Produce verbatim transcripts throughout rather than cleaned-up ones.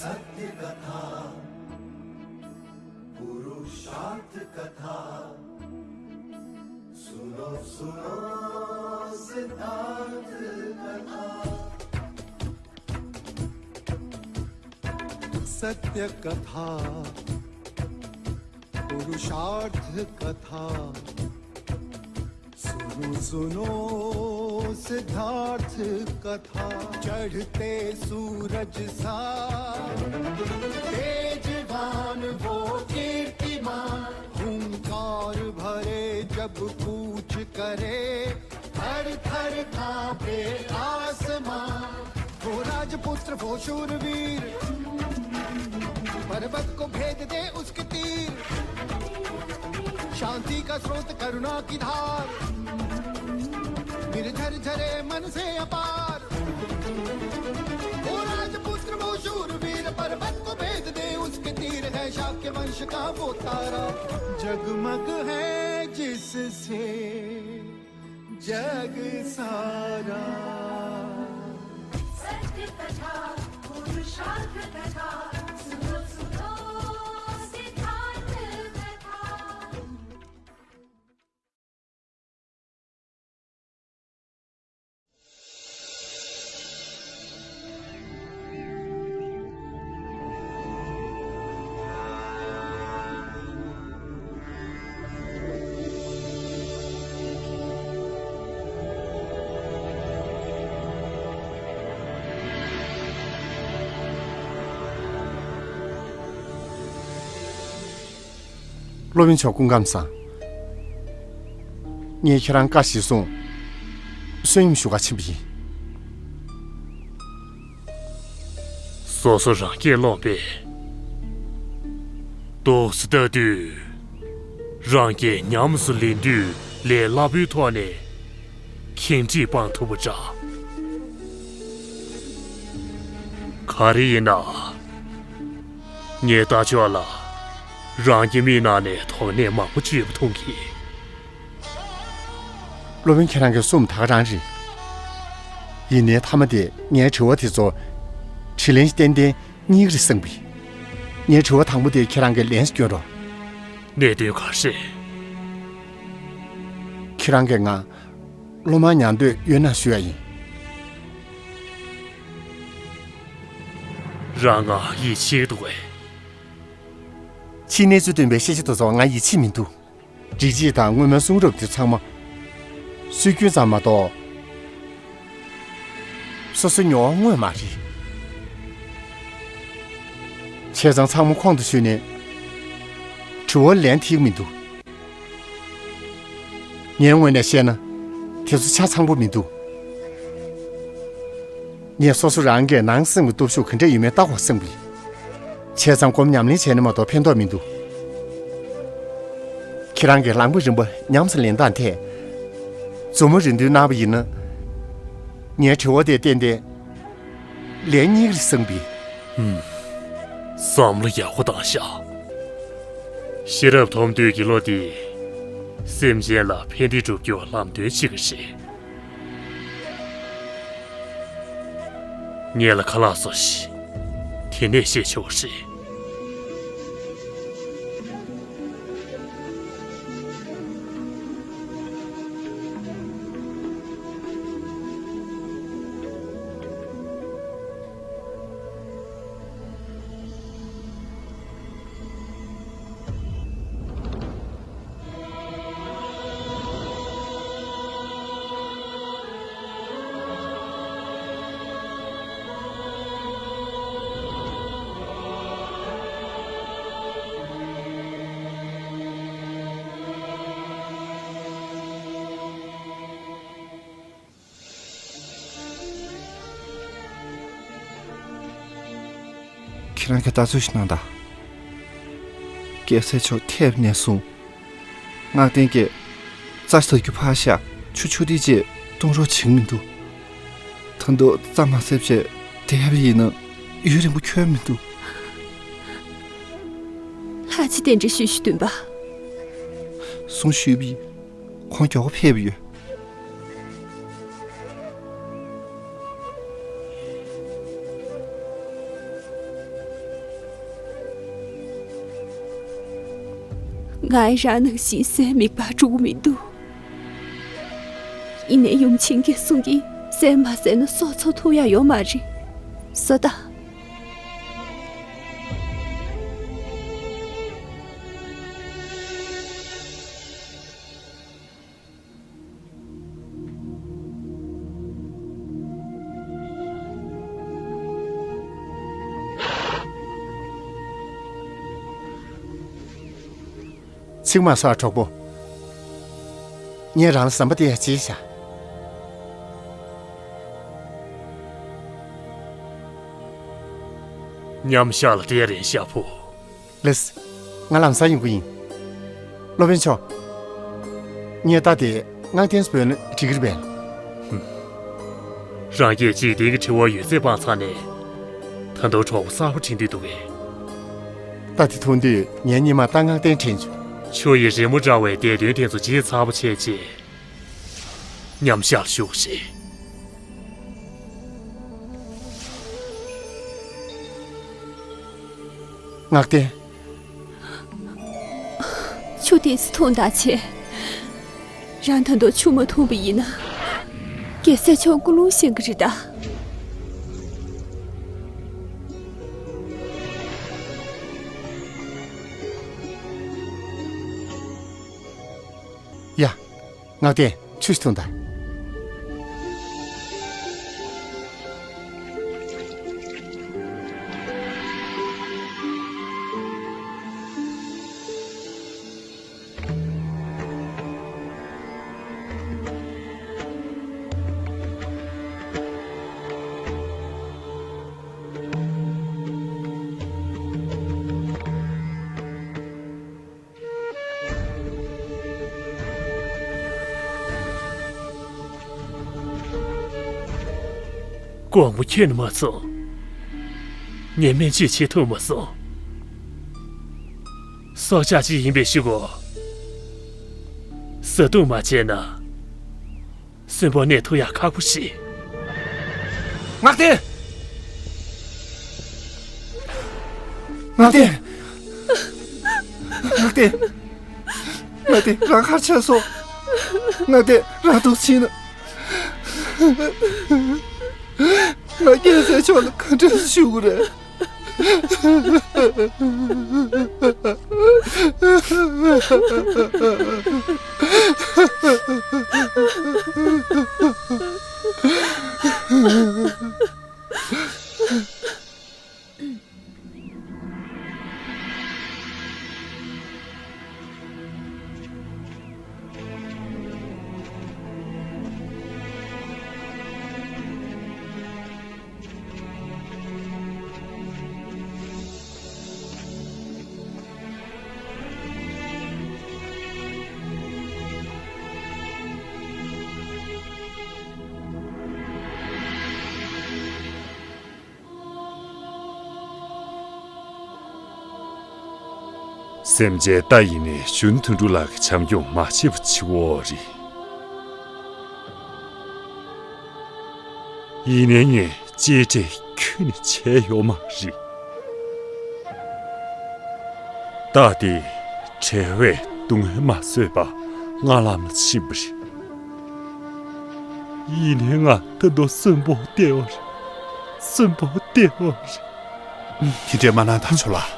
सत्य कथा, पुरुषार्थ कथा, सुनो सुनो सिद्धार्थ कथा। सत्य कथा, पुरुषार्थ कथा, सुनो सुनो सिद्धार्थ कथा। चढ़ते सूरज सा तेजवान वो कीर्तिमान, हुंकार भरे जब कूच करे, थर थर कांपे आसमां। वो राजपुत्र, वो शूरवीर, पर्वत को भेद दे उसके तीर। शांति का स्रोत, करुणा की धार, निर्झर झरे मन से अपार। वो राजपुत्र, वो शूरवीर, पर्वत को भेद दे उसके तीर। है शाक्य वंश का वो तारा, जगमग है जिससे जग सारा। सत्य कथा, पुरुषार्थ कथा, सुनो सुनो सिद्धार्थ कथा। སློབ་དཔོན་མཆོག་སྐུ་ཁམས་བཟང་། ངས་ཁྱེད་རང་བཀའ་ཞིག་གསུངས། བསོད་སྙོམས་ཞུ་གར་ཕྱིན་པ་ཡིན། སོ་སོ་རང་སྐད་སློང་པས། འདུག་སེ་ལྟ་དུས། རང་སྐད་ཉམས་སུ་ལེན་དུས་ལས་སླ་པོའི་ཐོག་ནས་ཁེངས་དྲེགས་སྤང་ཐུབ་པ་འདྲ། ག་རེ་ཡིན་ན། ངས་ལྟ་ཕྱོགས་ལ་རང་གི་མིག་ནང་ནས་དོགས་གནས་མང་པོ་བརྗོད་པ་མཐོང་གི། སློབ་དཔོན་ཁྱེད་རང་གིས་གསུངས་ད་ག་རང་རེད། ཡིན་ནའི་མཐའ་མ་དེ་ངའི་དྲི་བ་དེ་ཚོ་དྲིས་ལན་ཏན་ཏན་གཉིས་ཀ་རེད་བསམ་གི། ངའི་དྲི་བ་དང་པོ་དེ་ཁྱེད་རང་གིས་ལན་སྐྱོན་རོགས། གནད་དོན་ག་རེ་རེད། ཁྱེད་རང་གིས་ང་སློབ་མ་ཉར་འདོད་ཡོད་ན་ཞུ་ཡ་ཡིན། རང་ང་ཡིད་ཆེས་འདུག་གས། ཕྱིའི་གནས་ཚུལ་སྟོན་པའི་ཤེས་བྱ་དེ་ཚོ་ང་ཡིད་ཆེས་མི་འདུག། སྒྲིག་གཞི་དང་སྔོན་མའི་གསུང་རབ་དེ་ཚང་མ་སྲོལ་རྒྱུན་ཙམ་མ་གཏོགས། སོ་སོའི་མྱོང་བ་དངོས་མ་རེད། བྱས་ཙང་ཚང་མ་ཁོང་དུ་ཆུད་ནས་དྲི་བར་ལན་ཐིག་མི་འདུག། ངའི་ངོས་ནས་བཤད་ན། དེ་ཚོ་ཆ་ཚང་པོ་མི་འདུག། ངས་སོ་སོ་རང་གིས་ནང་སེམས་ཀྱི་སྟོབས་ཤུགས་ག་འདྲ་ཡོད་མེད་བརྟག་པར་བསམ་གི། བྱས་ཙང་སྒོམ་ཉམས་ལེན་བྱས་ན་མ་གཏོགས་ཕན་ཐོགས་མི་འདུག། ཁྱེད་རང་གིས་ལམ་གྱི་རིམ་པ་ཉམས་སུ་ལེན་སྟངས་ཐད། མཛུབ་མོ་རེ་འདོན་གནང་བ་ཡིན་ན། ངའི་དྲི་བ་དེ་ཏན་ཏན་ལན་གཉིས་རེ་གསུངས་པས། ཧུམ། བསམ་བློ་ཡག་པོ་བཏང་ཤག། ཤེས་རབ་ཐོབ་འདོད་ཀྱི་བློ་དེ། སེམས་ཅན་ལ་ཕན་བདེ་སྒྲུབ་རྒྱུར་ལམ་སྟོན་བྱེད་ཀྱི་རེད། ངེད་ལ་ཁ་ལག་བཟོ་ཞིག། དེ་ནས་བཤད་ཆོག་རེད། ཁྱེད་རང་གིས་ལྟ་ཚུལ་ཞིག་གནང་དང་། རྒྱལ་སྲས་མཆོག་ཐེབས་ནས་བཟུང་། ངག་བསྟན་གྱི་རྩྭ་ཟ་རྒྱུ་ཕར་བཞག་ཆུ་ཆུ་དེ་ཅེས་གཏོང་རོགས་བྱེད་མི་འདུག། ད་དུང་རྩྭ་མ་ཟས་བྱས་བསྡད་པ་ཡིན་ན་ཡུན་རིང་པོ་འཁྱོལ་མི་འདུག། ལྷ་རྗེ་རྟེན་འབྲེལ་ཞུ་ཞུ་འདུན་པ། གསུང་ཞུས་པས་ཁོང་མགྱོགས་པོ་ཕེབས་ཡོད། ང་ཡི་རང་ནང་བཞིན་སའི་མིག་པ་འགྲོ་གི་མི་འདུག་ཡིན་ནའི་ཡུམ་ཆེན་གྱིས་གསུང་གིས་སའི་མ་ཟེར་ན་སྲོག་འཚོ་ཐུབ་ཡ་ཡོད་མ་རེད། བཟོ་ལྟ། ཚིག་མ་སོགས་གྲོགས་པོ། ངས་རང་ལ་ཟམ་པ་དེ་ཡ་བྱས་བཞག་མཉམ་བཞག་ལ་དེ་རིང་ཤ་ཕུ། ལགས། ང་ལམ་སང་ཡོང་གི་ཡིན། སློབ་དཔོན་མཆོག་ངས་རྟ་དེ་སྔགས་བསྟན་སྤོས་ན་འགྲིག་གི་རེད་པས། རང་གིས་འཇིག་རྟེན་གྱི་ཁྲི་བ་ཡོད་ཚད་སྤངས་ཚར་ནས། ད་དུང་གྲོགས་པོ་གསར་པ་དྲན་འདོད་འདུག་གས། རྟ་དེ་མཐོང་དུས་ངའི་སྙེ་མ་རྟ་སྔགས་བསྟན་དྲན་བྱུང་། ཁྱོད་ཡི་རི་མོ་འདྲ་བའི་འདས་དོན་དེ་ཚོ་བརྗེད་ཚར་བ་བྱས་རྗེས། མཉམ་བཞག་ལ་བཞུགས་ཤིག་སྔགས་བསྟན། ཆུ་ཏོག་ཙམ་འཐུང་དང་བྱས། རང་ད་དུང་ཆུ་མ་འཐུང་བ་ཡིན་ན། རྒྱལ་སྲས་མཆོག་ཀུན་སློང་བཞེངས་ཀྱི་རེད་ད། ཡ། སྔགས་བསྟན། ཆུ་ཞིག་འཐུང་དང་། དགོང་མོ་ཁྱོན་ནས་མ་སོང་། ངས་སྨན་བཅོས་བྱེད་ཐུབ་མ་སོང་། སྲོག་ཆགས་ཅིག་ཡིན་པའི་ཤུགས་གོ། བཟའ་བཏུང་མ་བྱས་ན། གསོན་པོ་གནས་ཐུབ་ཡག་ཁག་པོ་ཞིག་སྔགས་བསྟན། སྔགས་བསྟན། སྔགས་བསྟན། སྔགས་བསྟན། རང་ཁར་ཆགས་སོང་། སྔགས་བསྟན། རང་སྡུག་ཕྱིན་ན། ང་རྒྱལ་སྲས་མཆོག་ལ་ག་འདྲ་ཞུ་དགོས་རེད། སེམས་ཅན་རྟ་ཡིན་ནའི་གཞོན་དོན་གྲུབ་ལགས་ཀྱི་བྱམས་སྐྱོང་མ་བྱས་པ་ཆེ་བོ་རེད། ཡིན་ནའི་ངས་གཅེས་སྤྲས་ཁྱོན་ནས་བྱས་ཡོད་མ་རེད། རྟ་དེ་བྲེལ་བས་སྡུག་བསྔལ་མ་བཟོད་པར་ལྔ་ལམ་ལ་ཕྱིན་པ་རེད། ཡིན་ནའི་ང་ད་དུང་གསོན་པོ་བསྡད་ཡོད་རེད། གསོན་པོ་བསྡད་ཡོད་རེད། དེ་འདྲས་མ་གནང་དང་ཆོག་ལ།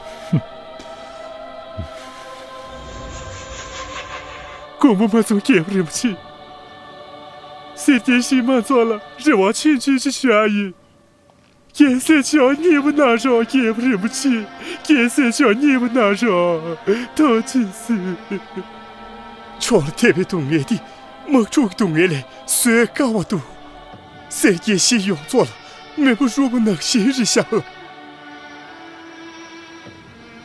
དགོངས་པ་མ་ཚོམ། རྒྱལ་བ་རིན་པོ་ཆེ། སེར་སྐྱའི་གཞིས་མང་ཚོགས་ལ་རེ་བ་ཆེན་ཆུང་ཅིག་ཞུ་ཡ་ཡིན། རྒྱལ་སྲས་མཆོག་མཉེས་པོ་གནང་རོགས། རྒྱལ་བ་རིན་པོ་ཆེ། རྒྱལ་སྲས་མཆོག་མཉེས་པོ་གནང་རོགས། ཐུགས་རྗེ་གཟིགས། མཆོག་ལ་ཐེབས་པའི་སྡུག་བསྔལ་འདི་དམག་འཁྲུག་གི་སྡུག་བསྔལ་ལས་བཟོད་དཀའ་བ་འདུག་སེར་སྐྱའི་གཞིས་ཡོངས་རྫོགས་ལ་མེ་འབར་རུབ་པ་ནང་བཞིན་རེད་ཤག་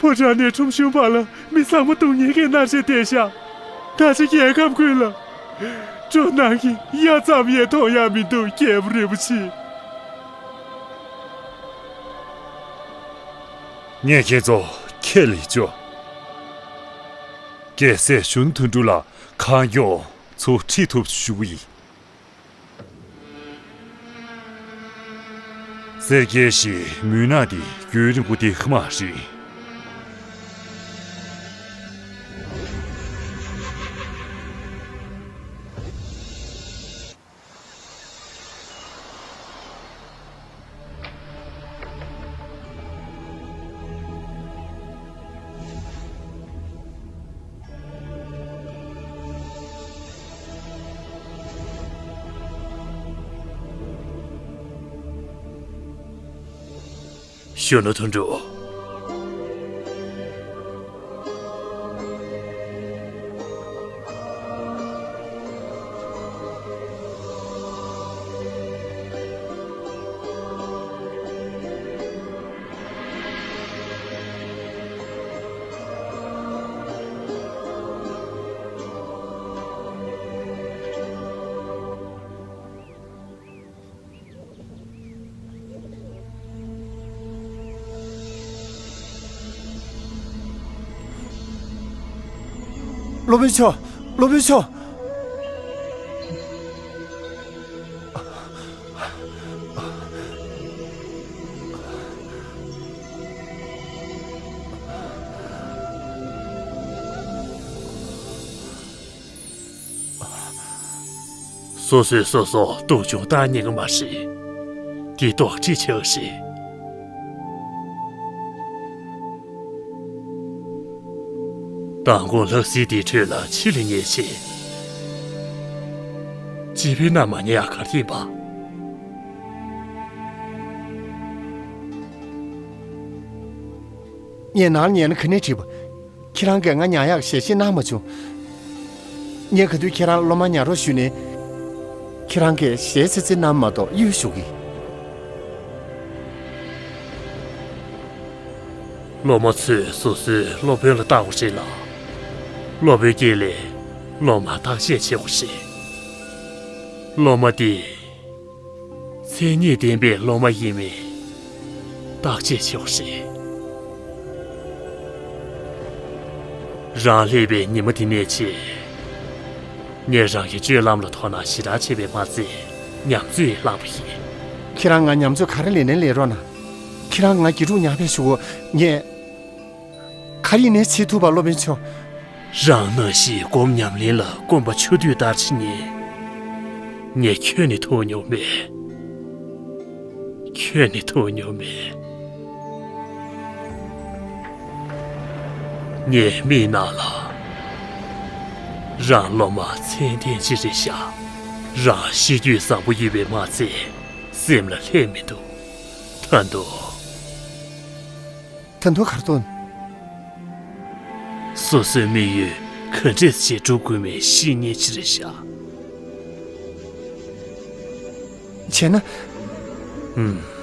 ཕོ་བྲང་ནས་ཁྲོམ་གཞུང་བར་ལ་མི་ཚང་མ་སྡུག་བསྔལ་གྱིས་མནར་བཞིན་བསྡད་ཤག་ད་ཆ་རྒྱལ་ཁམས་ཀུན་ལ་འགྲོ་སྣང་གི་ཡ་ཙམ་ཡང་མཐོང་ཡ་མི་འདུག་རྒྱལ་པོ་རིན་པོ་ཆེ། ངས་ཁྱེད་ཚོ་ཁས་ལེན་བྱོས། རྒྱལ་སྲས་གཞོན་དོན་གྲུབ་ལ་གང་མགྱོགས་ཚུར་ཁྲིད་ཐུབ་ཞུ་གི་ཡིན། སེར་སྐྱའི་གཞིས་མུན་ནག་འདི་རྒྱུན་རིང་པོ་བསྡད་ཀྱི་མ་རེད། གཞོན་ནུ་དོན་གྲུབ། སློབ་དཔོན་མཆོག། སློབ་དཔོན་མཆོག། སོ་སོས་སོ་སོ་སྡུག་སྦྱོང་བཏང་ཉན་གི་མ་རེད། དེ་རྡོག་ཁྲེས་ཆེ་བ་རེད། མདང་དགོང་ལྷ་སའི་དེའི་ཁྲོད་ལ་ཕྱི་ལ་ཉལ་བྱས། སྤྱི་པའི་ནང་མ་ཉལ་ཡག་ག་རེ་ཡིན་པ། ངས་ནང་ལ་ཉལ་ན་ག་ནས་འགྲིག་པ། ཁྱེད་རང་གིས་ང་ཉལ་ཡག་ཞལ་བཞེས་གནང་མ་བྱུང་། ངས་ག་དུས་ཁྱེད་རང་སློབ་མ་ཉལ་རོགས་ཞུས་ནས། ཁྱེད་རང་གིས་ཞལ་ཙི་ཙི་གནང་མ་གཏོགས་གཡོལ་ཞུ་གི། སློབ་མ་ཚོས་སོ་སོའི་སློབ་དཔོན་ལ་བརྟག་དགོས་རེད་ལ། སློབ་དཔོན་གྱིས་ལས་སློབ་མ་བརྟག་དཔྱད་བྱེད་དགོས་རེད། སློབ་མ་དེ། མཚན་ཉིད་ལྡན་པའི་སློབ་མ་ཡིན་མིན་བརྟག་དཔྱད་བྱེད་དགོས་རེད། རང་སླེབས་པའི་ཉི་མ་དེ་ནས་བྱས། ངས་རང་གི་སྤྱོད་ལམ་ལ་དོ་སྣང་ཞེ་དྲག་བྱས་པས་མ་ཚད་ཉམས་ཚོད་ཡང་བསླངས་པ་ཡིན། ཁྱེད་རང་ང་ཉམས་ཚོད་ག་རེ་ལེན་ནའི་ལེན་རོགས་གནང་། ཁྱེད་རང་ང་དགེ་ཕྲུག་ཉག་ཕེབས་ཞུ་གོ། ངས་ག་རེ་ཡིན་ནའི་བྱེད་ཐུབ་པ། སློབ་དཔོན་མཆོག། རང་ནང་བཞིན་སྒོམ་ཉམས་ལེན་ལ་དཀོན་པ་ཆུ་དུས་ལྟར་བྱེད་མཁན། ངས་ཁྱོན་ནས་ཐུགས་མྱོང་མེད། ཁྱོན་ནས་ཐུགས་མྱོང་མེད། ངས་མིག་ནང་ལ། རང་སློབ་མ་ཚད་ལྡན་ཅིག་རེད་ཤག། རང་གཤིས་རྒྱུད་བཟང་པོ་ཡོད་པས་མ་ཚད་སེམས་ལ་ལྷད་མི་འདུག། ད་དུང་། ད་དུང་ག་རེ་འདུག། སོ་སོའི་དམིགས་ཡུལ་ག་འདྲས་ཞིག་སྒྲུབ་དགོས་མིན་ཤེས་མཁན་ཅིག་རེད་ཤག། བྱས་ན། ཨུམ།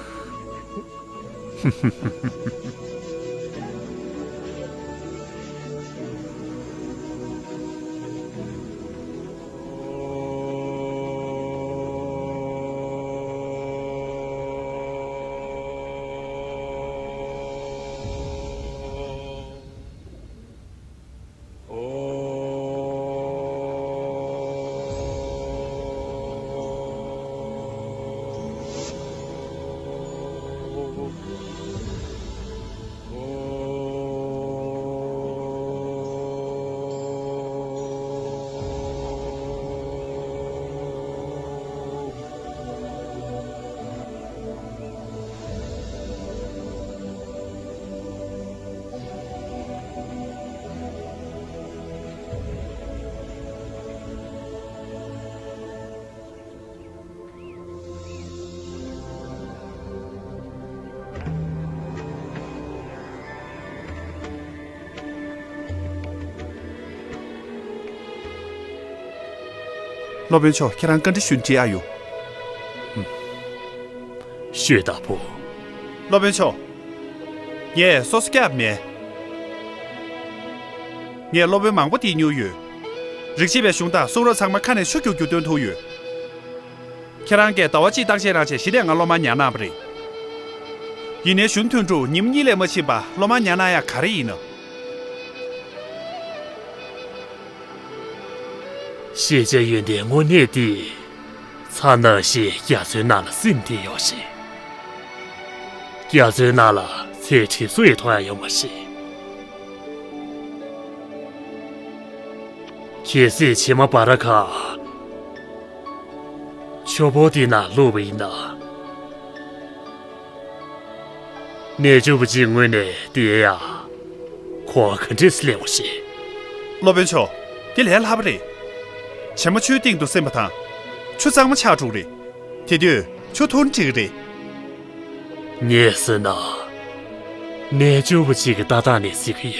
སློབ་དཔོན་མཆོག། ཁྱེད་རང་བཀའ་འདྲི་ཞུ་འདྲི་ཨ་ཡོད། ཤོད་དྭགས་པོ། སློབ་དཔོན་མཆོག། ངས་སོ་སོ་སྐྱབས་མེད། ངས་སློབ་དཔོན་མང་པོ་བསྡད་མྱོང་ཡོད། རིག་བྱེད་པའི་གཞུང་དང་གསུང་རབ་ཚང་མ་ཁ་ནས་ཆུ་རྒྱུག་རྒྱུག་འདོན་ཐུབ་ཡོད། ཁྱེད་རང་གིས་ཟླ་བ་གཅིག་བརྟག་དཔྱད་གནང་བྱས་གཞི་ནས་ང་སློབ་མ་ཉར་གནང་བ་རེད། ཡིན་ནའི་གཞོན་དོན་གྲུབ་ཉིན་གཉིས་ལས་མ་ཕྱིན་པ་སློབ་མ་ཉར་གནང་ཡག་ག་རེ་ཡིན་ནམ། ཤེས་བྱ་ཡོན་ཏན་དངོས་གནས་དེ། ཚ་ནང་བཞིན་རྒྱ་མཚོའི་ནང་ལ་སིམ་བསྡད་ཡོད་ཞིང་། རྒྱ་མཚོའི་ནང་ལ་ཚལ་གྲིབ་སོ་ཡིས་མཐོང་ཡག་ཡོད་མ་རེད། གལ་སྲིད་བྱེ་མ་སྦར་ཁ་ཆུ་ཕོར་དེའི་ནང་བླུགས་པ་ཡིན་ན། རྣལ་འབྱོར་པ་ཅིག་ངོས་ནས་དེ་ཡང་གོ་བ་ག་འདྲས་སླེབས་པ་ཞིག། སློབ་དཔོན་མཆོག། དེ་ལས་སླ་པོ་རེད། བྱེ་མ་ཆུའི་སྟེང་དུ་སིམ་པ་དང་། ཆུ་གཙང་མ་ཆགས་འགྲོ་གི་རེད། དེ་དུས་ཆུ་འཐུང་འགྲིག་གི་རེད། ངས་ཟེར་ན། རྣལ་འབྱོར་པ་ཅིག་གི་ལྟ་སྟངས་ནས་གཟིགས་ཀྱི་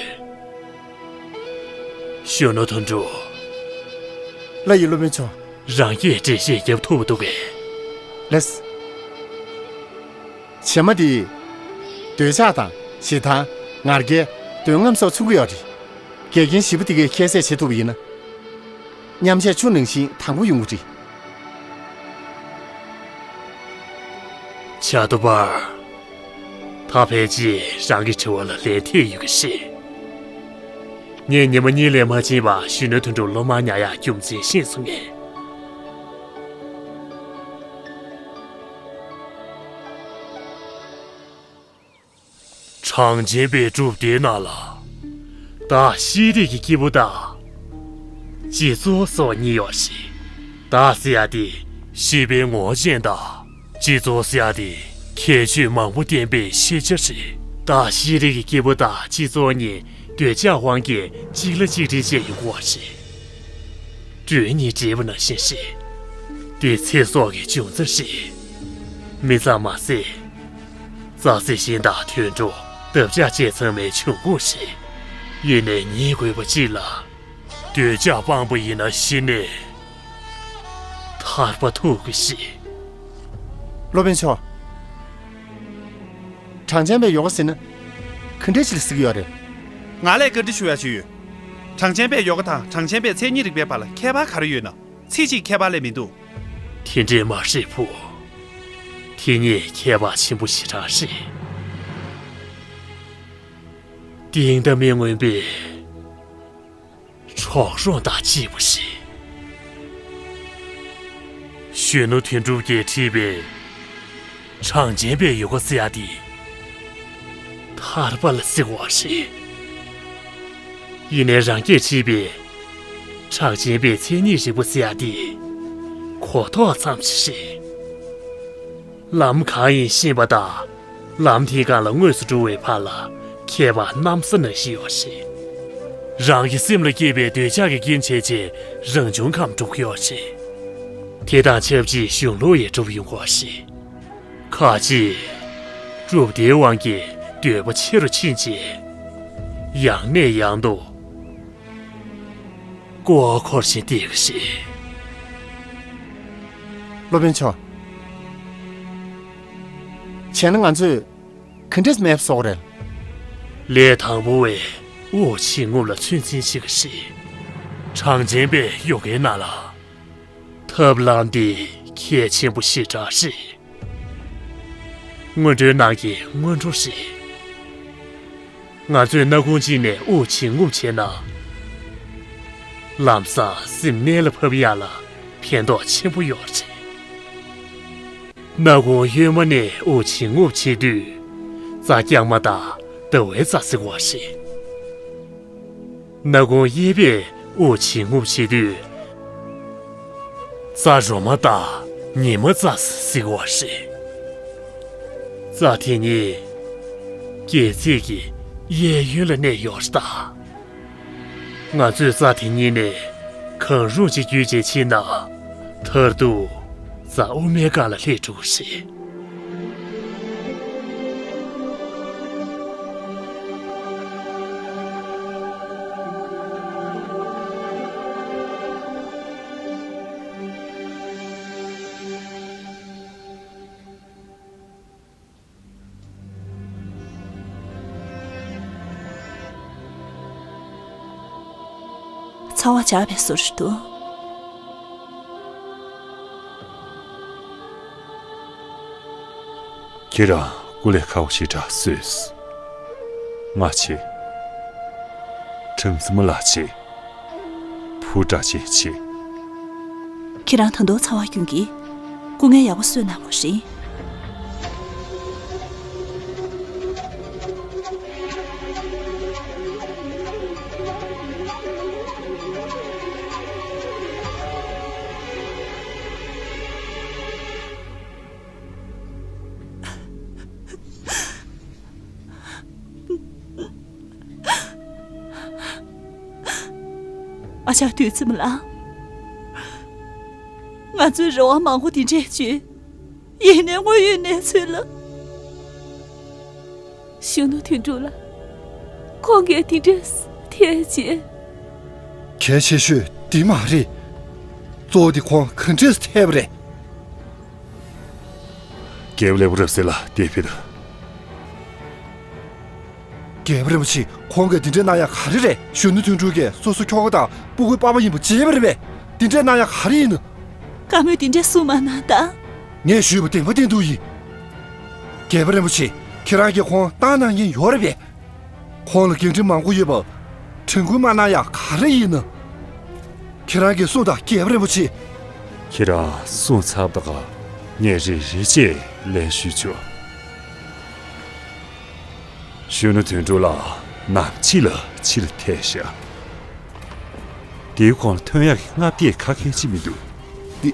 ཡོད། གཞོན་ནུ་དོན་གྲུབ། ལགས་ཡིན་སློབ་དཔོན་མཆོག་རང་གིས་འགྲེལ་བཤད་རྒྱབ་ཐུབ་པ་འདུག་གས། ལགས། བྱེ་མ་འདིས་འདོད་ཆགས་དང་ཞེ་སྡང་། ང་རྒྱལ། འདོད་རྔམ་སོགས་མཚོན་གྱི་ཡོད་རེད། འགལ་རྐྱེན་བཞི་པོ་འདི་གས་ཁྱད་བསད་བྱེད་ཐུབ་པ་ཡིན་ན། མཉམ་བཞག་ཆུ་ནང་བཞིན་དྭངས་པོ་ཡོང་གི་རེད། བྱ་དུ་པར། ད་ཕལ་ཆེར་རང་གི་དྲི་བ་ལ་ལན་ཐེབས་ཡོད་ཀྱི་རེད། ངས་ཉི་མ་གཉིས་ལས་མ་ཕྱིན་པར་གཞོན་ནུ་དོན་གྲུབ་སློབ་མར་ཉར་ཡག་རྒྱུ་མཚན་ཤེས་སོང་ངས། གྲངས་ཅན་པའི་སྒྲུབ་སྡེའི་ནང་ལ། བདག་ཤེས་རིག་གི་སྐྱེས་བུ་དང་། སྤྱི་ཚོགས་སོགས་གཉིས་ཡོད་རེད། བདག་ཟེར་ཡག་དེ་ཤེས་པའི་ངོ་བོ་ཅན་དང་། སྤྱི་ཚོགས་ཟེར་ཡག་དེ་ཁྱད་ཆོས་མང་པོ་ལྡན་པའི་ཤེས་བྱ་རེད། བདག་ཤེས་རིག་གི་སྐྱེས་བུ་དང་སྤྱི་ཚོགས་གཉིས་འདོད་ཆགས་དབང་གིས་གཅིག་ལ་གཅིག་འདྲེས་བྱས་ཡོང་གི་ཡོད་རེད། སྒྲོན་གཉིས་འདྲེས་པ་ནང་བཞིན་རེད། དེ་ཚེ་སྲོག་གི་འབྱུང་རྩ་རེད། མི་ཙམ་མ་ཟད། རྩྭ་སེ་ཤིང་དང་དུད་འགྲོ། འདབ་ཆགས་བཅས་ཚང་མའི་འབྱུང་ཁུངས་རེད། ཡིན་ནའི་ཉན་དགོས་པ་གཅིག་ལ། འདོད་ཆགས་སྤངས་པ་ཡིན་ན་གཞི་ནས་ཐར་པ་ཐོབ་ཀྱི་རེད། སློབ་དཔོན་མཆོག་གྲངས་ཅན་པའི་ཡོ་ག་ཟེར་ན་ག་འདྲ་ཞིག་ལ་ཟེར་གྱི་ཡོད་རེད། ང་ལས་བཀའ་འདྲི་ཞུ་ཡ་ཅིག་ཡོད། གྲངས་ཅན་པའི་ཡོ་ག་དང་གྲངས་ཅན་པའི་མཚན་ཉིད་རིག་པའི་བར་ལ་ཁྱད་པར་ག་རེ་ཡོད་ན། ཚིག་གཅིག་ཁྱད་པར་ལས་མི་འདུག་དེ་འདྲས་མ་རེད་བུ། དེ་གཉིས་ཁྱད་པར་ཆེན་པོ་ཞེ་དྲག་རེད། གཏིང་མཐའ་མི་མངོན་པའི་གྲོགས་རོགས་དང་གཅིག་པ་རེད། གཞོན་ནུ་དོན་གྲུབ་ཀྱིས་བྲིས་པའི་གྲངས་ཅན་པའི་ཡོ་ག་ཟེར་ཡ་དེ་ཐར་པ་ལ་ཟེར་བ་རེད། ཡིན་ནའི་རང་གིས་བྲིས་པའི་གྲངས་ཅན་པའི་མཚན་ཉིད་རིག་པ་ཟེར་ཡ་དེ་གོ་རྟོགས་ཙམ་ཞིག་རེད། ལམ་གང་ཡིན་ཤེས་པ་དང་། ལམ་དེའི་སྒང་ལ་དངོས་སུ་འགྲོ་བའི་བར་ལ་ཁྱད་པར་གནམ་ས་ནང་བཞིན་ཡོད་རེད། རང་གི་སེམས་ལ་སྐྱེས་པའི་འདོད་ཆགས་ཀྱི་རྐྱེན་བྱས་རྗེས་རང་བྱུང་ཁམས་འགྲུབ་ཀྱི་ཡོད་རེད། དེ་དང་ཆབས་ཅིག་གཞུང་ལུགས་ཡང་འགྲུབ་ཡོང་གི་ཡོད་རེད། ཁ་ཅིག་སྒྲུབ་སྡེའི་དབང་གིས་འདོད་པ་ཆེ་རུ་ཕྱིན་རྗེས། ཡང་ནས་ཡང་དུ་ཀོ་བ་འཁོར་བཞིན་བསྡད་ཀྱི་རེད། སློབ་དཔོན་མཆོག་བྱས་ན་ང་ཚོས་ག་འདྲས་མེད་པ་བཟོ་དགོས་རེད། ལས་དང་པོ་བས་དབུགས་ཕྱིན་རྔུབ་ལ་ཚོད་འཛིན་བྱེད་ཀྱི་རེད། གྲངས་ཅན་པའི་ཡོ་གའི་ནང་ལ་ཐབས་ལམ་འདི་གལ་ཆེན་པོ་ཞེ་དྲག་རེད། སྔོན་འགྲོའི་ནང་གི་སྔོན་འགྲོ་རེད། ང་ཚོས་སྣ་ཁུང་གཅིག་ནས་དབུགས་ཕྱིན་རྔུབ་བྱས་ན། ལམ་སང་སེམས་གནད་ལ་ཕབ་ཡག་ལ་ཕན་ཐོགས་ཆེན་པོ་ཡོད་རེད། སྣ་ཁུང་གཡོན་མ་ནས་དབུགས་ཕྱིན་རྔུབ་བྱེད་དུས། རྩ་རྐྱང་མ་དང་ཟླ་བའི་རྩ་ཟེར་བ་རེད། སྣ་ཁུང་གཡས་པས་དབུགས་ཕྱིན་རྔུབ་བྱེད་དུས། རྩ་རོ་མ་དང་ཉི་མ་རྩ་ཟེར་བ་རེད། རྩ་དེ་གཉིས་སྒལ་ཚིགས་ཀྱི་གཡས་གཡོན་ལ་གནས་ཡོད་རེད་ད། ང་ཚོས་རྩ་དེ་གཉིས་ནས་གང་རུང་གཅིག་བརྒྱུད་བྱས་ཕྱིན་ན། མཐར་ཐུག་རྩ་དབུ་མའི་སྒང་ལ་སླེབས་འགྲོ་གི་རེད། ཚ་བ་འཇགས་པའི་བཟོ་འདྲ་འདུག་ཁྱེད་རང་སྐུ་ལས་ཁག་པོ་ཞེ་དྲག་བཟོས། ང་བྱེད། ཁྲིམས་སྲིད་མི་ལ་བྱེད། བུ་དྲག་ཅན་བྱེད། ཁྱེད་རང་ད་དུང་ཚ་བ་སྐྱོན་གྱིས་སྐུ་ངལ་ཡག་པོ་གསོས་གནང་དགོས་རེད། ཨ་ཅག་བདུད་རྩི་མ་ལགས། ང་ཚོའི་རེ་བ་མང་པོ་འདི་འདྲས་བཅོལ། ཡིན་ནའི་དངོས་ཡོད་གནས་ཚུལ་ལ། གཞོན་ནུ་དོན་གྲུབ་ལགས། ཁོང་གིས་དེ་འདྲས་ཐལ་ཆེ། གལ་ཆེ་ཤོས་འདི་མ་རེད། གཙོ་བོ་དེ་ཁོང་ག་འདྲས་ཐལ་བ་རེད། རྒྱལ་པོ་ལེགས་པོ་རབ་གསལ་ལ་དེ་ཕེབས་དང་། རྒྱལ་པོ་རིན་པོ་ཆེ། ཁོང་གིས་འདི་འདྲས་གནང་ཡག་ག་རེ་རེད། གཞོན་ནུ་དོན་གྲུབ་ཀྱིས་སོ་སོའི་ཁྱོ་ག་དང་སྤུ་གུའི་པ་ཕ་ཡིན་པ་བརྗེད་པ་རེད་པས། འདི་འདྲས་གནང་ཡག་ག་རེ་ཡིན་ནམ། བཀའ་མོལ་འདི་འདྲས་གསུངས་མ་གནང་དང་། ངས་ཞུས་པ་བདེན་པ་བདེན་ཐུག་ཡིན། རྒྱལ་པོ་རིན་པོ་ཆེ། ཁྱེད་རང་གིས་ཁོང་བཏང་གནང་མཁན་ཡོད་རེད་པས། ཁོང་ལ་འགན་འཁྲི་མང་པོ་ཡོད་པ། དྲན་སྐུལ་མ་གནང་ཡག་ག་རེ་ཡིན་ནམ། ཁྱེད་རང་གིས་གསུངས་དང་། རྒྱལ་པོ་རིན་པོ་ཆེ། ཁྱེད་རང་གསུངས་ཚར་བ་དང་། ངས་རེ་རེ་བྱས་ལན་ཞུས་ཆོག་གཞོན་ནུ་དོན་གྲུབ་ལགས་ནམ་ཕྱེད་ལ་ཕྱིར་ཐལ་ཤག་དེའི་གོང་ལ་ཐོན་ཡག་གི་མངའ་སྡེ་ཁ་ཁལ་ཅིག་མི་འདུག་འདི།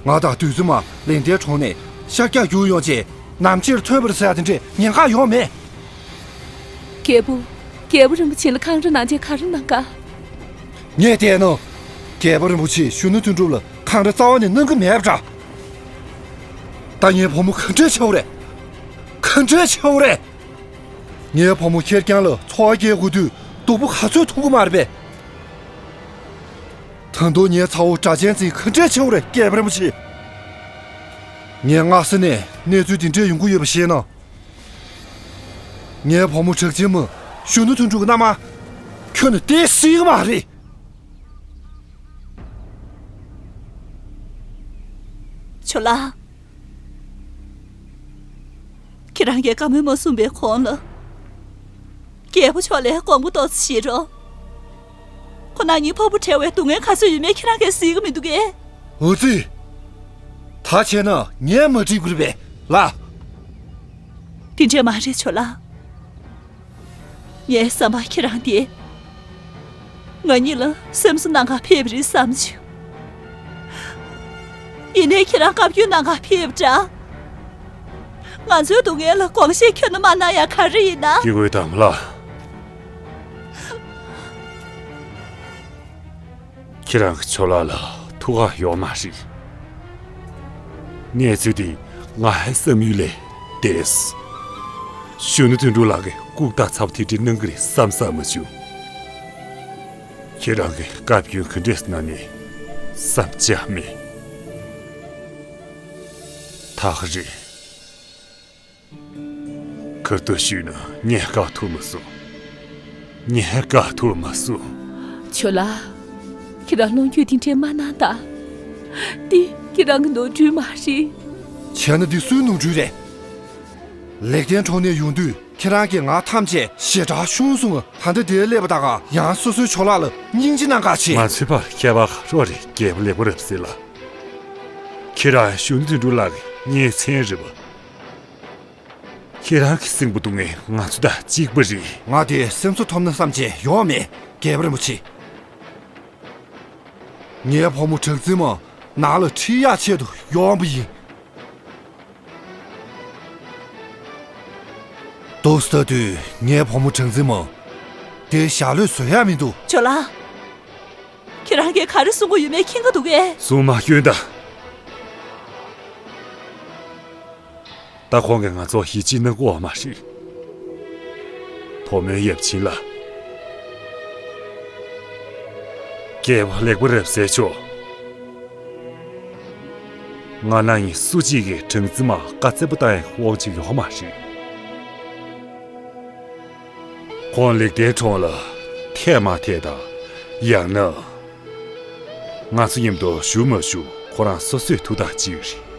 ང་དང་དུས་ཚོད་མ་ལེགས་ལྡན་གྲོང་ནས་ཤར་རྒྱག་རྒྱུགས་ཡོང་རྗེས་ནམ་ཕྱེད་ཐོན་པར་ཟེར་ཡ་དེ་འདྲས་ཉེན་ཁ་ཡོད་མེད། རྒྱལ་པོ། རྒྱལ་པོ་རིན་པོ་ཆེ་ལ་འཁང་ར་གནང་རྗེས་ག་རེ་གནང་ག་ངས་བལྟས་ན། རྒྱལ་པོ་རིན་པོ་ཆེས་གཞོན་ནུ་དོན་གྲུབ་ལ་འཁང་ར་རྩ་བ་ནས་གནང་གི་མེད་པ་འདྲ། ད་ངའི་བུ་མོ་ག་འདྲས་བྱེད་དགོས་རེད། ག་འདྲས་བྱེད་དགོས་རེད། ངའི་བུ་མོ་ཁེར་རྐྱང་ལ་འཚོ་བ་སྐྱེལ་དགོས་དུས་སྡུག་པོ་ག་ཚོད་མཐོང་གི་མ་རེད་པས། ད་དུང་ངའི་ཚ་བོ་སྒྲ་གཅན་འཛིན་ག་འདྲས་བྱེད་དགོས་རེད། རྒྱལ་པོ་རིན་པོ་ཆེ། ངས་སྔ་ས་ནས་གནས་ཚུལ་འདི་འདྲས་ཡོང་གི་ཡོད་པ་ཤེས་ན། ངའི་བུ་མོ་གྲགས་ཅན་མ་གཞོན་ནུ་དོན་གྲུབ་ཀྱི་མནའ་མ་ཁྱོན་ནས་སྟེར་སྲིད་ཀྱི་མ་རེད། ཇོ་ལགས། ཁྱེད་རང་གིས་བཀའ་མོལ་མ་གསུངས་པའི་གོང་ལ། རྒྱལ་པོ་མཆོག་ལ་དགོངས་པ་ཏོག་ཙམ་བཞེས་རོགས། ཁོ་ན་ཉིད་ཕོ་བུ་བྲལ་བའི་སྡུག་བསྔལ་ག་ཚོད་ཡོད་མེད་ཁྱེད་རང་གིས་གཟིགས་ཀྱི་མི་འདུག་གས། འོ་ཙི། ད་བྱས་ན་ངས་མ་འགྲིག་པ་རེད་པས་ལགས། དེ་འདྲས་མ་རེད་ཇོ་ལགས། ངའི་བསམ་པར་ཁྱེད་རང་དེ་ང་གཉིས་ལ་སེམས་གསོ་གནང་གར་ཕེབས་པ་རེད་བསམ་བྱུང་། ཡིན་ནའི་ཁྱེད་རང་བཀའ་བཀྱོན་གནང་གར་ཕེབས་པ་འདྲ། ང་ཚོའི་སྡུག་བསྔལ་ལ་དགོངས་བཞེས་ཁྱོན་ནས་མ་གནང་ཡག་ག་རེ་ཡིན་ན། སྐྱེ་དགུའི་དམ་ལ། ཁྱེད་རང་གི་ཇོ་ལགས་ལ་ཐུགས་ཁག་ཡོད་མ་རེད། གནས་ཚུལ་འདི་ང་ཧའི་བསམ་ཡུལ་ལས་འདས། གཞོན་ནུ་དོན་གྲུབ་ལགས་ཀྱིས་ལྐུགས་རྟགས་ཚ་པོ་དེ་འདྲ་གནང་གི་རེད་བསམ་བསམ་མ་བྱུང་། ཁྱེད་རང་གིས་བཀའ་བཀྱོན་ག་འདྲས་གནང་ནས་བསམ་འཆར་མེད། ཐག་རེད། གར་དུ་ཞུས་ན་ངས་བཀག་ཐུབ་མ་སོང་། ངས་བཀག་ཐུབ་མ་སོང་། ཇོ་ལགས། ཁྱེད་རང་ལོངས་སྤྱོད་དེ་འདྲས་མ་གནང་དང་། འདི་ཁྱེད་རང་གི་ནོར་འཁྲུལ་མ་རེད། བྱས་ན་འདི་སུའི་ནོར་འཁྲུལ་རེད། ལེགས་ལྡན་གྲོང་ནས་ཡོང་དུས་ཁྱེད་རང་གིས་ང་ཐམས་ཅད་ཞེ་དྲག་ཤོང་སོང་། ད་ལྟ་འདིར་སླེབས་པ་ད་ག་ཡང་སོ་སོའི་ཇོ་ལགས་ལ་སྙིང་རྗེ་གནང་ག་བྱེད། ང་ཚོའི་བར་ཁྱད་པར་ག་རེ་རེད། རྒྱལ་པོ་ལེགས་པོ་རབ་གསལ་ལགས། ཁྱེད་རང་གཞོན་ནུ་དོན་གྲུབ་ལགས་ཀྱི་གཉེན་ཚན་རེད་པ། ཁྱེད་རང་གི་སེམས་པ་སྡུག་བསྔལ་ང་ཚོ་དང་གཅིག་པ་རེད། ང་དེ་སེམས་གསོ་ཐོབ་ན་བསམ་བྱས་ཡོང་མེད། རྒྱལ་པོ་རིན་པོ་ཆེ། ངའི་བུ་མོ་གྲགས་འཛིན་མ་ནང་ལ་ཁྲིད་ཡག་ཆེད་དུ་ཡོང་བ་ཡིན། འདུག་ལྟ་དུས་ངའི་བུ་མོ་གྲགས་འཛིན་མ་དེ་ཞག་ལོས་བཟོད་ཡག་མི་འདུག་ཇོ་ལགས། ཁྱེད་རང་གིས་ག་རེ་གསུང་གི་ཡོད་མེད་མཁྱེན་གྱི་འདུག་གས། གསུང་མ་སྐྱོན་དང་། ད་ཁོང་གིས་ང་ཚོར་ཡིད་ཆེས་གནང་གི་ཡོད་མ་རེད། བུ་མོའི་ཡབ་ཆེན་ལགས། རྒྱལ་པོ་ལེགས་པོ་རབ་གསལ་མཆོག་ང་རང་གཉིས་སུ་གཅིག་གིས་གྲགས་འཛིན་མར་བཀའ་བཙན་པོ་བཏང་ཡག་དབང་ཆ་ཡོད་མ་རེད། ཁོང་ལེགས་ལྡན་གྲོང་ལ་ཐད་མ་ཐད་དང་། ཡང་ན། ང་ཚོ་མཉམ་དུ་བཞུགས་མ་བཞུགས་ཁོ་རང་སོ་སོས་ཐུགས་ཐག་བཅད་ཡོད་རེད།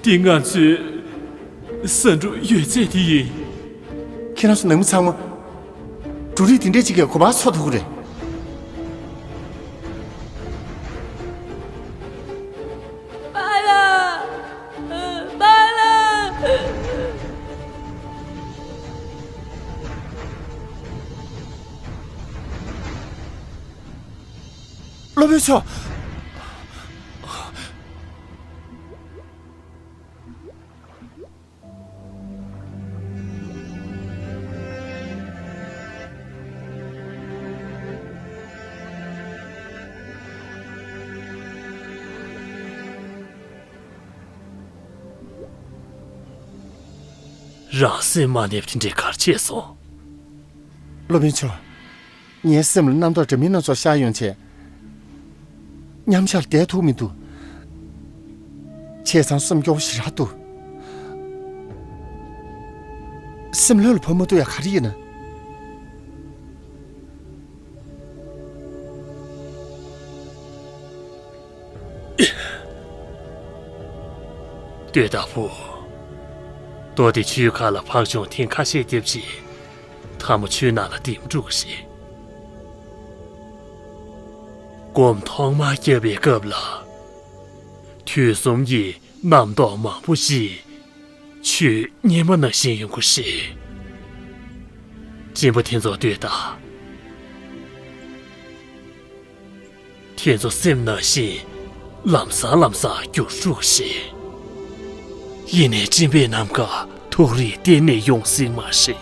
འདི་ང་ཚོའི་ཟ་འབྲུ་ཡོད་ཚད་དེ་ཡིན། ཁྱེད་རང་ཚོ་ནང་མི་ཚང་མ་འབྲུ་རིགས་དེ་འདྲས་ཅིག་གིས་གོ་འཕང་འཚོལ་ཐུབ་ཀྱི་རེད། པཱ་ལགས། པཱ་ལགས། སློབ་དཔོན་མཆོག་རང་སེམས་མ་ནས་དེ་འདྲའི་གར་ཆས་སོང་། སློབ་དཔོན་མཆོག་ངའི་སེམས་ལ་རྣམ་རྟོག་འདྲ་མིན་སྣ་ཚོགས་ཤར་ཡོང་བྱས། མཉམ་ཞག་ལ་བསྡད་ཐུབ་མི་འདུག་བྱས་ཙང་སེམས་སྐྱོ་བོ་ཞེ་དྲག་འདུག་སེམས་ལྷོད་ལ་བབས་མ་ཐུབ་ཡ་ག་རེ་ཡིན་ན། ལྟོས་དང་བུ། རྡོ་དེ་ཆུའི་ཁ་ལ་འཕགས་མཆོང་ཐེངས་ཁ་ཤས་བརྒྱབ་རྗེས། མཐའ་མ་ཆུའི་ནང་ལ་ལྡེམ་འགྲོ་གི་རེད། སྒོམ་ཐོག་མར་བརྒྱབ་པའི་སྐབས་ལ། དུས་གསུམ་གྱི་རྣམ་རྟོག་མང་པོ་ཞིག་ཆུའི་གཉེར་མ་ནང་བཞིན་ཡོང་གི་རེད། སྤྲིན་པ་དེ་ཚོ་ལྟོས་དང་། དེ་ཚོ་སེམས་ནང་བཞིན་ལམ་སང་ལམ་སང་འགྱུར་འགྲོ་གི་རེད། ཡིན་ནའི་སྤྲིན་པའི་ནམ་མཁའ་ཐུགས་རིས་གཏན་ནས་ཡོང་སྲིད་མ་རེད།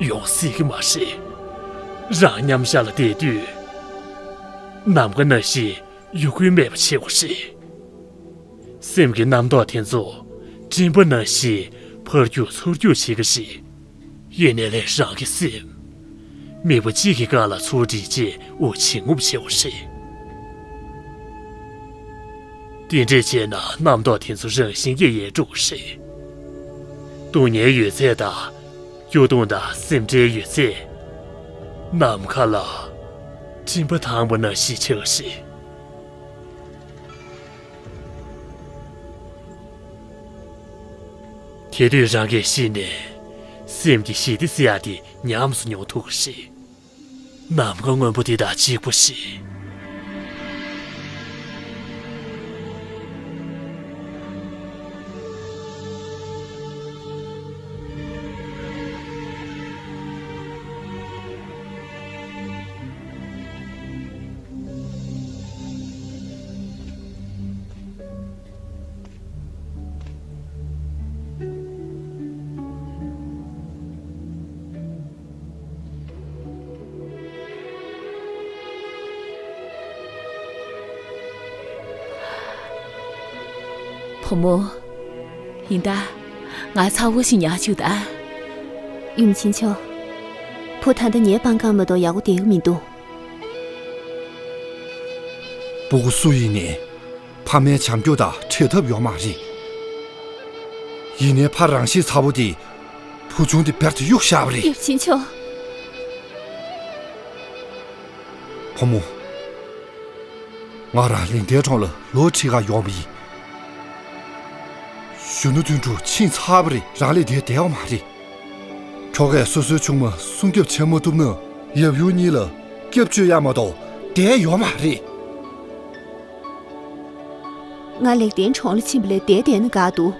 ཡོང་སྲིད་ཀྱི་མ་རེད། རང་མཉམ་ཞག་ལ་བསྡད་དུས། ནམ་མཁའ་ནང་བཞིན་ཡོང་གི་མེད་པ་བྱེད་དགོས་རེད། སེམས་ཀྱི་རྣམ་རྟོག་དེ་ཚོ་སྤྲིན་པ་ནང་བཞིན་འཕར་རྒྱུག་ཚུར་རྒྱུག་བྱེད་ཀྱི་རེད། ཡིན་ནའི་ལས་རང་གི་སེམས། མིད་པ་གཅིག་གི་སྒང་ལ་ཚུར་སྒྲིལ་རྗེས་དབུགས་ཇེ་རྔུབ་བྱེད་དགོས་རེད། དེ་འདྲས་བྱས་ན་རྣམ་རྟོག་དེ་ཚོ་རང་བཞིན་གྱིས་ཡལ་འགྲོ་གི་རེད། སྡུག་བསྔལ་ཡོད་ཚད་དང་། སྐྱོ་གདུང་དང་སེམས་ཁྲལ་ཡོད་ཚད། ནམ་མཁའ་ལ་སྤྲིན་པ་དྭངས་པ་ནང་བཞིན་ཆགས་ཀྱི་རེད། དེ་དུས་རང་གིས་གཞི་ནས་སེམས་ཀྱི་ཞི་བདེ་ཟེར་ཡག་དེ་ཉམས་སུ་མྱོང་ཐུབ་ཀྱི་རེད། ནམ་མཁའ་སྔོན་པོ་དེ་དང་གཅིག་པ་ཞིག་བུ་མོ། ཡིན་ད། ང་ཚ་བོ་ཞིག་ཉར་བཅུག་ད། ཡུམ་ཆེན་མཆོག་བུ་ད་ལྟ་ངའི་པང་ཁར་མ་གཏོགས་ཡག་པོ་བསྡད་ཀྱི་མི་འདུག་སྤུ་གུ་སུ་ཡིན་ནའི་ཕ་མའི་བྱམས་སྐྱོང་དང་བྲལ་ཐབས་ཡོད་མ་རེད། ཡིན་ནའི་ཕ་རང་ཤི་ཚ་བོ་དེ་བུ་ཆུང་དེ་བེར་དུ་གཡུགས་བཞག་པ་རེད། ཡབ་ཆེན་མཆོག་བུ་མོ། ང་རང་ལིང་ཐའི་གྲོང་ལ་ལོ་ཁྲི་ཁ་ཡོང་བ་ཡིན། གཞོན་ནུ་དོན་གྲུབ་ཕྱིན་ཚར་བ་རེད། རང་ལས་དེ་བདེ་བ་མ་རེད། ཁྱོ་གས་སོ་སོའི་ཆུང་མ་སྲུང་སྐྱོབ་བྱེད་མ་ཐུབ་ན་ཡབ་ཡུམ་གཉིས་ལ་སྐྱབས་བཅོལ་ཡ་མ་གཏོགས་བསྡད་ཡོད་མ་རེད། ང་ལེགས་ལྡན་གྲོང་ལ་ཕྱིན་པ་ལས་བསྡད་བསྡད་ན་དགའ་འདུག་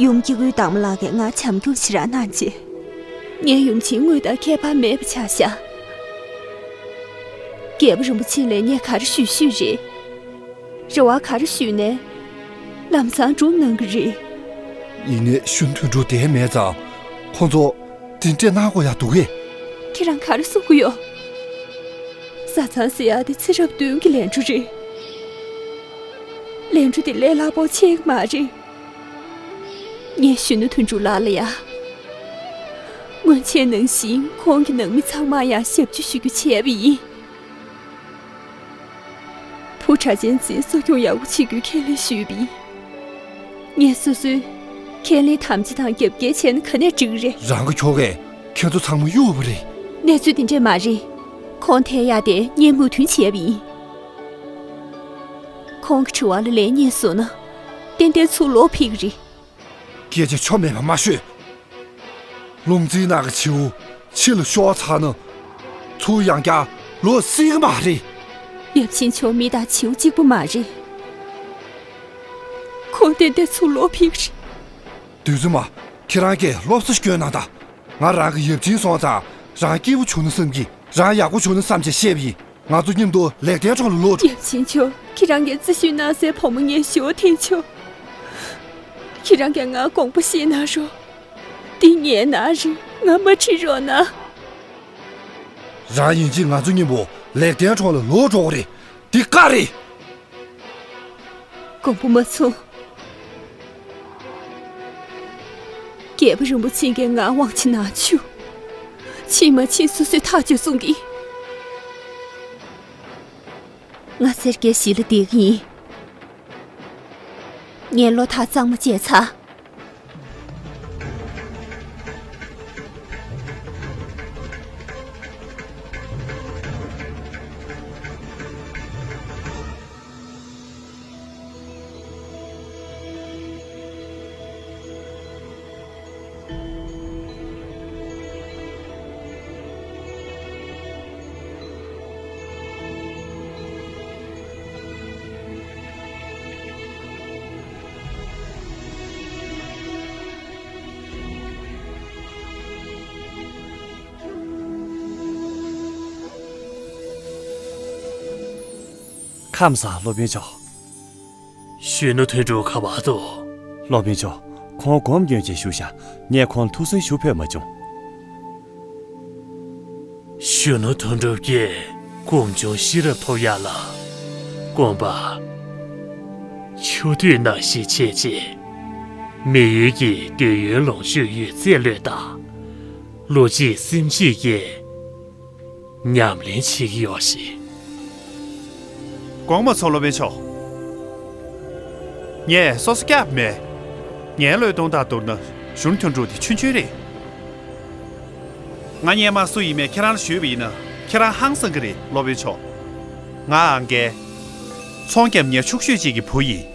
ཡུམ་སྐྱེ་དགུའི་བདག་མོ་ལགས་ཀྱིས་ང་བྱམས་སྐྱོང་ཞེ་དྲག་གནང་བྱས། ངའི་ཡུམ་ཆེན་དངུལ་དང་ཁྱད་པར་མེད་པ་ཆགས་ཤག་རྒྱལ་པོ་རིན་པོ་ཆེ་ལ་ངས་ག་རེ་ཞུས་ཞུས་རེད། རེ་བ་ག་རེ་ཞུས་ནས། ལམ་སང་སྒྲུབ་གནང་གི་རེད། ཡིན་ནའི་གཞོན་དོན་གྲུབ་བསྡད་མེད་ཙང་ཁོང་ཚོ་དེ་འདྲས་གནང་དགོས་ཡ་འདུག་གས། ཁྱེད་རང་ག་རེ་གསུང་གི་ཡོད། བཟའ་ཚང་ཟེར་ཡ་དེ་ཚེ་རབས་བདུན་གྱི་ལས་འཕྲོ་རེད། ལས་འཕྲོ་དེ་ལས་སླ་པོ་ཆགས་ཀྱི་མ་རེད། ངས་གཞོན་ནུ་དོན་གྲུབ་ལགས་ལ་ཡ། སྔོན་ཆད་ནང་བཞིན་ཁོང་གི་ནང་མི་ཚང་མར་ཡང་ཞབས་ཕྱི་ཞུ་རྒྱུ་བྱས་པ་ཡིན། བུ་གྲྭ་ཆེན་འཛིན་གསོ་སྐྱོང་ཡག་པོ་བྱེད་རྒྱུའི་ཁས་ལེན་ཞུས་པ་ཡིན། ངས་སོ་སོའི་ཁས་ལེན་དམ་བཅའ་དང་རྒྱབ་འགལ་བྱས་ན་ག་ནས་འགྲིག་གི་རེད། རང་གི་ཁྱོ་གས་ཁྱེད་ཚོ་ཚང་མ་གཡུགས་པ་རེད། གནས་ཚུལ་དེ་འདྲས་མ་རེད། ཁོང་ཐད་ཡག་དེ་ངས་མོས་མཐུན་བྱས་པ་ཡིན། ཁོང་གི་དྲི་བ་ལ་ལན་རྙེད་སོང་ན། ཏན་ཏན་ཚུར་ལོག་ཕེབས་ཀྱི་རེད། སྐད་ཆ་ཆོ་མེད་པ་མ་ཤོད། ལུང་རྩིས་ནང་གི་བྱིའུ་ཕྱི་ལ་ཤོར་ཚར་ན། ཚུར་ཡང་བསྐྱར་ལོག་སྲིད་ཀྱི་མ་རེད། ཡབ་ཆེན་མཆོག་མི་དང་བྱིའུ་གཅིག་པུ་མ་རེད། ཁོང་ཏན་ཏན་ཚུར་ལོག་ཕེབས་ཀྱི་རེད། བདུད་བཙུན་མ། ཁྱེད་རང་གིས་སློབ་གསོ་སྐྱོན་གནང་དང་། ང་རང་གི་ཡབ་ཆེན་སོང་ཙང་རང་སྐྱིད་པོ་བྱུང་ན་བསམ་གྱི། རང་ཡག་པོ་བྱུང་ན་བསམ་བྱས་བཤད་པ་ཡིན། ང་ཚོ་མཉམ་དུ་ལེགས་ལྡན་གྲོང་ལ་ལོག་འགྲོ། ཡབ་ཆེན་མཆོག་ཁྱེད་རང་གིས་བརྩི་ཞུ་གནང་སའི་བུ་མོ་ངས་ཞུ་འཐེན་ཆོག་ཁྱེད་རང་གིས་ང་དགོངས་པ་བཞེས་གནང་རོགས། འདི་ངའི་ནང་རེད། ང་མ་ཁྲིད་རོགས་གནང་། རང་ཡིན་གཅིག་ང་ཚོ་མཉམ་པོ་ལེགས་ལྡན་གྲོང་ལ་ལོག་འགྲོ་གི་རེད། འདི་བཀའ་རེད། དགོངས་པ་མ་ཚོམས། རྒྱལ་པོ་རིན་པོ་ཆེ་གིས་ང་དབང་ཆ་ནང་བཅུག་ཕྱིན་མ་ཕྱིན་སོ་སོས་ཐག་གཅོད་གསུང་གི། ང་སེར་སྐྱའི་གཞིས་ལ་བསྡད་ཀྱི་ཡིན། ངས་བློ་ཐག་གཙང་མ་བཅད་ཚར། ཁམས་བཟང་། སློབ་དཔོན་མཆོག་གཞོན་ནུ་དོན་གྲུབ་ག་པར་འདུག་སློབ་དཔོན་མཆོག་ཁོང་སྒོམ་སྐྱོན་བྱས་བཞུགས་ཤག་ངས་ཁོང་ལ་ཐུགས་གསོའི་ཞུ་ཕོད་མ་བྱུང་། གཞོན་ནུ་དོན་གྲུབ་ཀྱིས་སྒོམ་བྱུང་ཤེས་རབ་ཐོབ་ཡག་ལ་དགོངས་པ། ཆུ་དུས་ནང་བཞིན་བྱས་རྗེས། མི་ཡུལ་གྱི་འདོད་ཡོན་ལོངས་སྤྱོད་ཡོད་ཚད་བློས་བཏང་། བློ་གཅིག་སེམས་གཅིག་གིས་ཉམས་ལེན་བྱེད་ཀྱི་ཡོད་ཞིང་། དགོངས་པ་མ་ཚོམས། སློབ་དཔོན་མཆོག་ངས་སོ་སོ་སྐྱབས་མེད། ངའི་བློས་གཏོང་ལྟར་བསྡུར་ན་གཞོན་ནུ་དོན་གྲུབ་དེ་ཆུང་ཆུང་རེད། ང་སྔོན་མ་སུ་ཡིན་མིན་ཁྱེད་རང་ལ་ཞུས་པ་ཡིན་ན་ཁྱེད་རང་ཧང་སང་གི་རེད། སློབ་དཔོན་མཆོག་ང་ཨང་རྒས། ཚོང་རྒྱབ་མཁན་ཕྱུག་ཤོས་ཅིག་གི་བུ་ཡིན།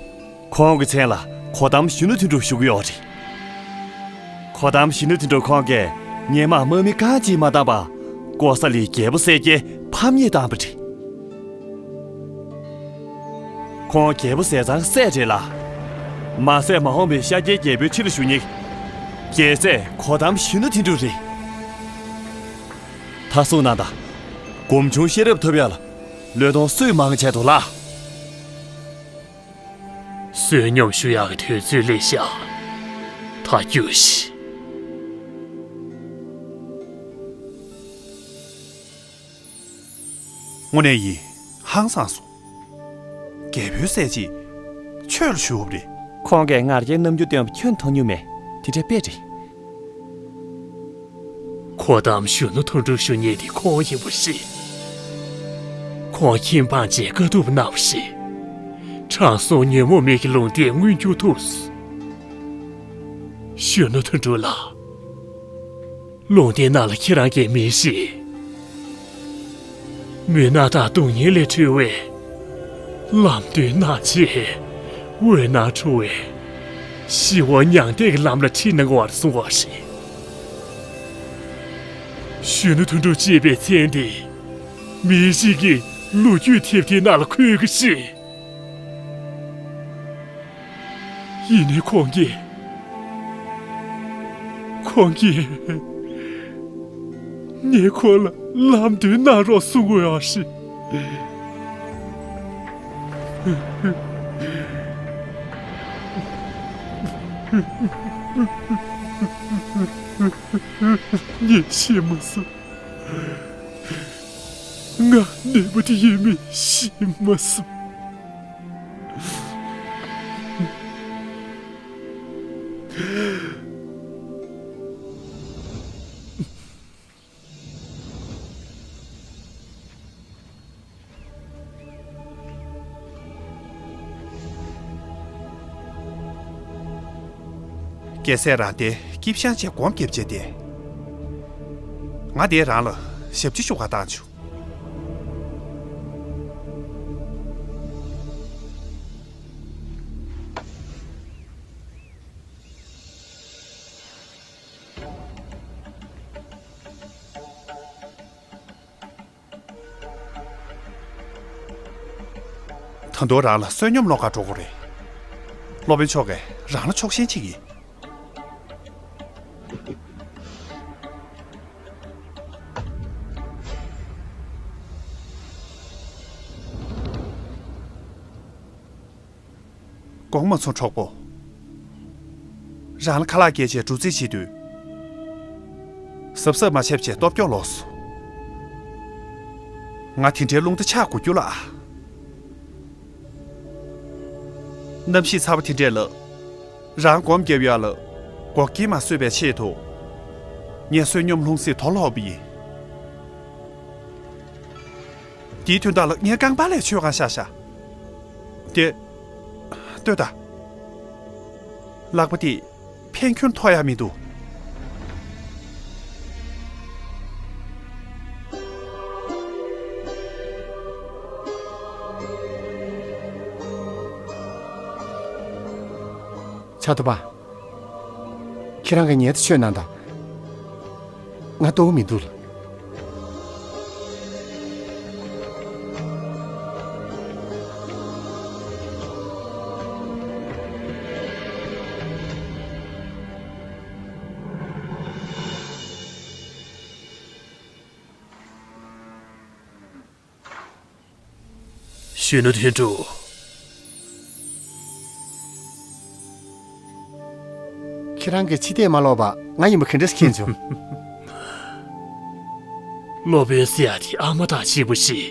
ཁོང་གི་མཚན་ལ་གོ་ཏམ་གཞོན་ནུ་དོན་གྲུབ་ཞུ་གི་ཡོད་རེད། གོ་ཏམ་གཞོན་ནུ་དོན་གྲུབ་ཁོང་གིས་སྔོན་མ་དམག་མི་རྐང་གཅིག་མ་བཏང་བར་ཀོ་ས་ལིའི་རྒྱལ་པོ་གསལ་རྒྱལ་ཕམ་ཉེས་བཏང་བ་རེད། ཁོང་རྒྱལ་པོ་ཟས་གཙང་སྲས་རེད་ལ། མ་ཟད་མ་འོངས་པའི་ཤཱཀྱའི་རྒྱལ་པོའི་ཁྲི་ལ་བཞུགས་མཁན་རྒྱལ་སྲས་གོ་ཏམ་གཞོན་ནུ་དོན་གྲུབ་རེད། ད་གསུངས་གནང་དང་། སྒོམ་བྱུང་ཤེས་རབ་ཐོབ་ཡག་ལ་བློས་གཏོང་སུས་མང་བྱས་འདུག་ལགས། བསོད་སྙོམས་ཞུ་ཡག་གི་དུས་ཚོད་སླེབས་ཤག་ད་རྒྱུགས་ཤིག་དངོས་གནས་ཡིན། ཧང་སངས་སོང་། རྒྱལ་པོའི་སྲས་གཅིག་ཆོས་ལ་ཞུགས་པ་རེད། ཁོང་གིས་ངར་སྐད་རྣམ་འགྱུར་སྟོན་པ་ཁྱོན་མཐོང་མྱོང་མེད། དེ་འདྲ་དཔེ་རེད། གོ་ཏམ་གཞོན་ནུ་དོན་གྲུབ་ཞུ་མཁན་དེ་ཁོང་ཡིན་པ་རེད། ཁོང་ཁྱིམ་སྤངས་བྱས་དཀའ་ཐུབ་གནང་བ་རེད། དྲང་སྲོང་ཉོན་མོངས་མི་གི་ལུང་བསྟན་མངོན་འགྱུར་ཐུབ་སོང་། གཞོན་ནུ་དོན་གྲུབ་ལགས། ལུང་བསྟན་ནང་ལ་ཁྱེད་རང་གིས་མི་ཤེས། མུན་ནག་དང་སྡུག་བསྔལ་ལས་གྲོལ་བའི་ལམ་སྟོན་གནང་བྱས། འོད་སྣང་འཕྲོ་བའི་ཞི་བ་མྱང་འདས་ཀྱི་ལམ་ལ་ཁྲིད་གནང་བར་གསུངས་པ་རེད། གཞོན་ནུ་དོན་གྲུབ་ཅེས་པའི་མཚན་དེ་མི་ཞིག་གི་ལོ་རྒྱུས་དེབ་ཐེར་ནང་ལ་འཁོད་ཀྱི་རེད། ཡིན་ནའི་ཁོང་གིས། ཁོང་གིས་ངས་ཁོང་ལ་ལམ་སྟོན་གནང་རོགས་གསུང་དགོས་པ་རེད། ངས་ཤེས་མ་སོང་། ང་ནད་པ་དེ་ཡིན་མིན་ཤེས་མ་སོང་། རྒྱལ་སྲས་རང་དེ་སྐྱིད་ཤང་བྱས་སྒོམ་རྒྱབ་བྱས་ཏེ། ང་དེ་རང་ལ་ཞབས་ཕྱི་ཞུ་ག་བཏང་བྱུང་། ད་དུང་རང་ལ་བསོད་སྙོམས་སློང་ག་འགྲོ་དགོས་རེད། སློབ་དཔོན་མཆོག་གིས་རང་ལ་ཆོག་ཤེས་བྱེད་ཀྱི། དགོངས་མ་ཚོམས་གྲོགས་པོ། རང་ལ་ཁ་ལག་བཀལ་བྱས་འགྲོ་རྩིས་བྱེད་དུས། གཟབ་གཟབ་མ་བྱས་བྱས་སྟོབས་སྐྱོ་ལོག་སོང་། ང་དེ་འདྲའི་རླུང་རྟ་ཆག་དགོས་རྒྱུ་ལ། གནམ་གཤིས་ཚ་བ་དེ་འདྲས་ལ། རང་སྒོམ་རྒྱབ་ཡག་ལ། འགོག་རྐྱེན་མ་བཟོས་པའི་ཆེད་དུ། ངས་བསོད་སྙོམས་ལྷུང་བཟེད་དོར་ལོག་པ་ཡིན། དེའི་དོན་དག་ལ་ངའི་རྐང་པ་ལས་ཆོད་གང་ཤག་ཤག་དེ། ལྟོས་དང་། ལག་པ་དེ་ཕན་ཁྱོན་ཐོགས་ཡག་མི་འདུག་ཆ་ཐུབ་པ། ཁྱེད་རང་གིས་ཉལ་ཏེ་ཆོས་གནང་དང་། ང་ལྟོགས་མི་འདུག་ལ། གཞོན་ནུ་དོན་གྲུབ། ཁྱེད་རང་གིས་ཕྱི་བལྟས་མ་ལོག་པ་ང་ཡིན་པ་ག་འདྲས་མཁྱེན་བྱུང་། སློབ་དཔོན་ཟེར་ཡག་དེ་ཨ་མ་དང་གཅིག་པ་ཞིག་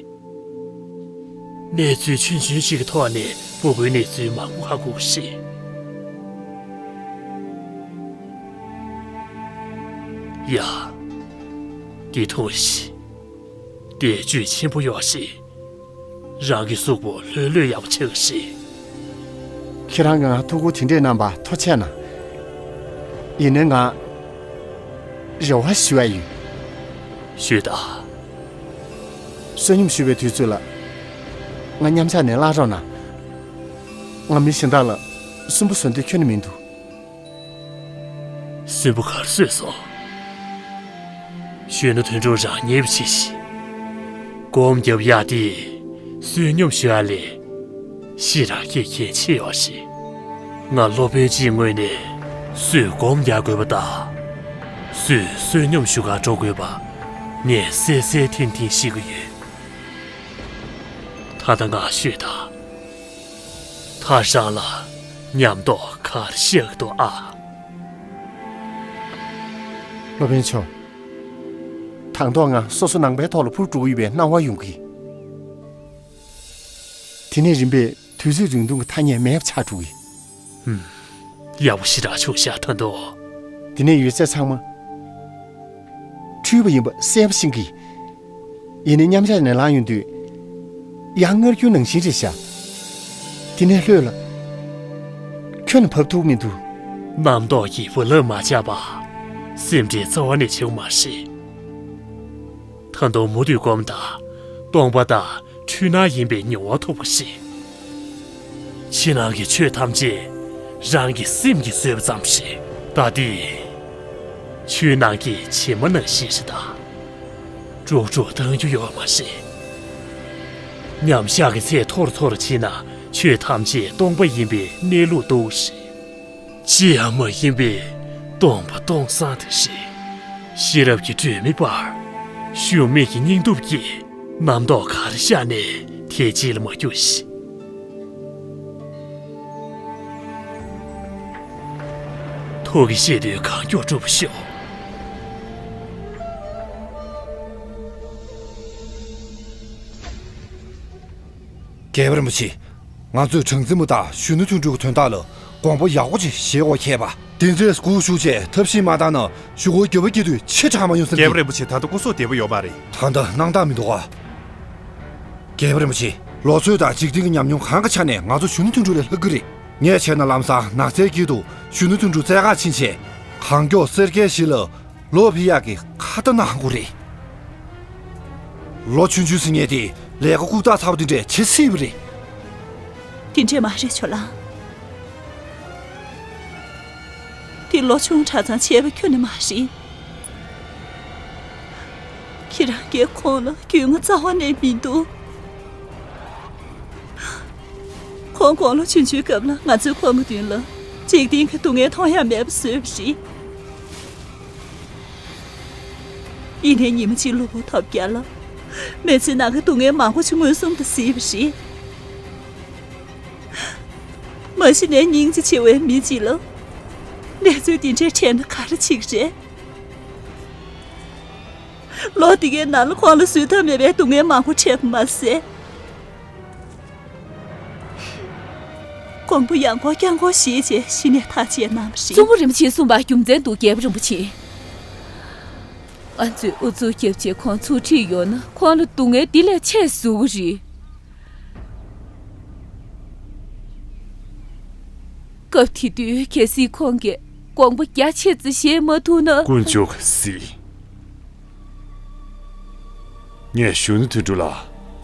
གནས་ཚུལ་ཆུང་ཆུང་ཞིག་གི་ཐོག་ནས་ཕྲུ་གུའི་གནས་ཚུལ་མང་པོ་ཧ་གོ་གི་རེད། ཡ། འདི་འཐུང་ཞིག་དེ་བཅུད་ཆེན་པོ་ཡོད་ཞིག་རང་གི་གཟུགས་པོ་ལྷོད་ལྷོད་ཡག་པོ་ཆགས་ཤིག་ཁྱེད་རང་གིས་ང་ཐུགས་ཁུར་དེ་འདྲས་གནང་བར་ཐུགས་རྗེ་གནང་། ཡིན་ནའི་ང་རེ་བ་ཞུ་ཡག་ཡོད། ཞུས་དང་། བསོད་སྙོམས་ཞུ་བའི་དུས་ཚོད་ལ་ང་མཉམ་བཞག་ནས་བླངས་རོགས་གནང་། ང་མི་གཞན་དག་ལ་སུན་པོ་བཟོ་འདོད་ཁྱོན་ནས་མི་འདུག་སུན་པོ་ག་རེ་བཟོས་སོང་། གཞོན་ནུ་དོན་གྲུབ་རང་ཉལ་བ་བྱས་ཤིག་སྒོམ་རྒྱབ་ཡག་དེ་བསོད་སྙོམས་ཞུ་ཡག་ལས་ཤི་རག་གི་གལ་ཆེ་ཡོད་ཞིག་ང་སློབ་དཔོན་གཅིག་ངོས་ནས་སུས་སྒོམ་རྒྱག་དགོས་པ་དང་། སུས་བསོད་སྙོམས་ཞུ་གར་འགྲོ་དགོས་པ་ངས་གསལ་གསལ་ཐིང་ཐིང་ཤེས་ཀྱི་ཡོད། ད་ལྟ་ང་ཤོད་དང་། ད་རང་ལ་ཉམས་རྟོགས་ག་རེ་ཤར་གྱི་འདུག་ཨ། སློབ་དཔོན་མཆོག་དང་ཐོག་ང་སོ་སོ་ནང་པའི་ཐོག་ལ་འཕུར་འགྲོ་གི་ཡོད་པའི་སྣང་བ་ཡོང་གི། དེ་ནས་རིམ་པས་དུས་ཚོད་རིང་ཐུང་གི་ཐ་སྙད་མེད་པ་ཆགས་འགྲོ་གི། ཧུམ། ཡག་པོ་ཞེ་དྲག་བྱུང་ཤག་ད་དུང་། དེ་ནས་ཡོད་ཚད་ཚང་མ་འཁྲུལ་པ་ཡིན་པ་གསལ་པོ་ཤེས་ཀྱི། ཡིན་ནའི་མཉམ་བཞག་ནས་ལངས་ཡོང་དུས། ཡང་སྔར་རྒྱུན་ནང་བཞིན་རེད་ཤག་དེ་ནས་ལྷོད་ལ། ཁྱོན་ནས་བབས་ཐུབ་མི་འདུག་རྣམ་རྟོག་གིས་བུ་ལབ་མ་བྱས་པ། སེམས་ཁྲལ་རྩ་བ་ནས་བྱེད་དགོས་མ་རེད། ད་དུང་མུ་མཐུད་སྒོམ་དང་། སྟོང་པ་དང་འཁྲུལ་སྣང་ཡིན་པའི་མྱོང་བ་ཐོབ་པ་ཞིག་ཕྱི་ནང་གི་ཆོས་ཐམས་ཅད་རང་གི་སེམས་ཀྱིས་བཟོས་པ་ཙམ་ཞིག་ད་འདི་ཆུ་ནང་གི་བྱེ་མ་ནང་བཞིན་རེད་ད། དཀྲུག་དཀྲུག་བཏང་རྒྱུ་ཡོད་མ་རེད། མཉམ་བཞག་གི་ཚད་མཐོ་རུ་མཐོ་རུ་ཕྱིན་ན་ཆོས་ཐམས་ཅད་སྟོང་པ་ཡིན་པའི་གནས་ལུགས་རྟོགས་ཤིག་ཅི་ཡང་མ་ཡིན་པའི་སྟོང་པ་སྟོང་སང་དེ་རེད། ཤེས་རབ་ཀྱི་སྒྲོན་མེ་སྤར། ཞུམ་མེད་ཀྱི་སྙིང་སྟོབས་ཀྱིས་རྣམ་རྟོག་གར་ཤར་ནས་དེ་རྗེས་ལ་མ་རྒྱུགས་ཤིག་ཐུགས་ཀྱི་བཞེད་དོན་གང་མགྱོགས་འགྲུབ་པར་ཤོག་རྒྱལ་བ་རིན་པོ་ཆེ། ང་ཚོས་གྲངས་འཛིན་པ་དང་གཞོན་ནུ་དོན་གྲུབ་ཀྱི་དོན་དག་ལ་དགོངས་པ་ཡག་པོ་ཅིག་བཞེས་དགོས་ཁེལ་པ། དེ་ཚོས་སྒུག་བཞུགས་བྱས་ཐབས་ཤེས་མ་བཏང་ན་གཞུག་གུའི་འགྱོད་པ་སྐྱེ་དུས་ཆེས་དྲག་མ་ཡོང་ས་རེད། རྒྱལ་བ་རིན་པོ་ཆེ་ད་ལྟ་སྐུ་གཟུགས་བདེ་པོ་ཡོད་མ་རེད། ད་ལྟ་སྣང་དག་མི་འདུག་ཨ། རྒྱལ་བ་རིན་པོ་ཆེ། ལོ་ཚོད་དང་འཇིག་རྟེན་གྱི་ཉམས་མྱོང་གང་གི་ཆ་ནས་ང་ཚོ་གཞོན་ནུ་དོན་གྲུབ་ལས་ལྷག་གི་རེད། ངས་བྱས་ན་ལམ་སང་ནགས་ཚལ་དཀྱིལ་དུ་གཞོན་ནུ་དོན་གྲུབ་བཙལ་ག་ཕྱིན་བྱས། གང་མགྱོགས་སེར་སྐྱའི་གཞི་ལ་ལོག་ཕེབས་ཡག་གི་ཁ་ཏ་གནང་དགོས་རེད། ལོ་ཆུང་ཆུང་ཟེར་མཁན་དེ་ལས་ཀ་ལྐུགས་རྟགས་ཚ་པོ་དེ་འདྲས་བྱེད་སྲིད་པ་རེད། དེ་འདྲས་མ་རེད་ཇོ་ལགས། དེ་ལོ་ཆུང་དྲགས་ཙང་བྱས་པ་ཁྱོན་ནས་མ་རེད། ཁྱེད་རང་གིས་ཁོང་ལ་རྒྱུས་མངའ་རྩ་བ་ནས་མི་འདུག་ཁོང་དགུང་ལོ་ཆུང་ཆུང་སྐབས་ལ་ང་ཚོས་ཁོང་གི་མདུན་ལ་འཇིག་རྟེན་གྱི་སྡུག་བསྔལ་མཐོང་ཡ་མེད་པ་བཟོས་པ་རེད། ཡིན་ནའི་ཉི་མ་གཅིག་གློ་བུར་ཐོལ་རྒྱག་ལ། མི་ཚེ་ནང་གི་སྡུག་བསྔལ་མང་པོ་ཞིག་མངོན་སུམ་དུ་གཟིགས་པ་རེད། མ་གཞི་ནས་སྙིང་རྗེ་ཆེ་བའི་མི་གཅིག་ལ་གནས་ཚུལ་འདི་འདྲའི་འཕྲད་ན་ག་རེ་བྱེད་ཀྱི་རེད། ལོ་འདི་གའི་ནང་ལ་ཁོང་ལ་བཟོད་ཐབས་མེད་པའི་སྡུག་བསྔལ་མང་པོ་འཕྲད་པ་མ་ཟད། ཀོང་པོ་ཡང་སྐོར་བསྐྱར་སྐོར་བྱས་རྗེས་གཞི་ནས་ཐག་བཅད་གནང་བ་རེད། གཙུག་པ་རིན་པོ་ཆེས་གསུངས་པ་རྒྱུ་མཚན་འདུག་རྒྱལ་པོ་རིན་པོ་ཆེ། ང་ཚོས་ཨུ་ཚུགས་རྒྱབ་བྱས་ཁོང་ཚུར་ཁྲིད་ཡོང་ན་ཁོང་ལ་སྡུག་བསྔལ་འདི་ལས་ཆེ་བཟོ་གི་རེད། སྐབས་དེ་དུས་གལ་སྲིད་ཁོང་གིས་དགོངས་པ་རྒྱ་ཆེ་ཙམ་བཞེས་མ་ཐུབ་ན། དཀོན་མཆོག་གཟིགས། ངས་གཞོན་ནུ་དོན་གྲུབ་ལ་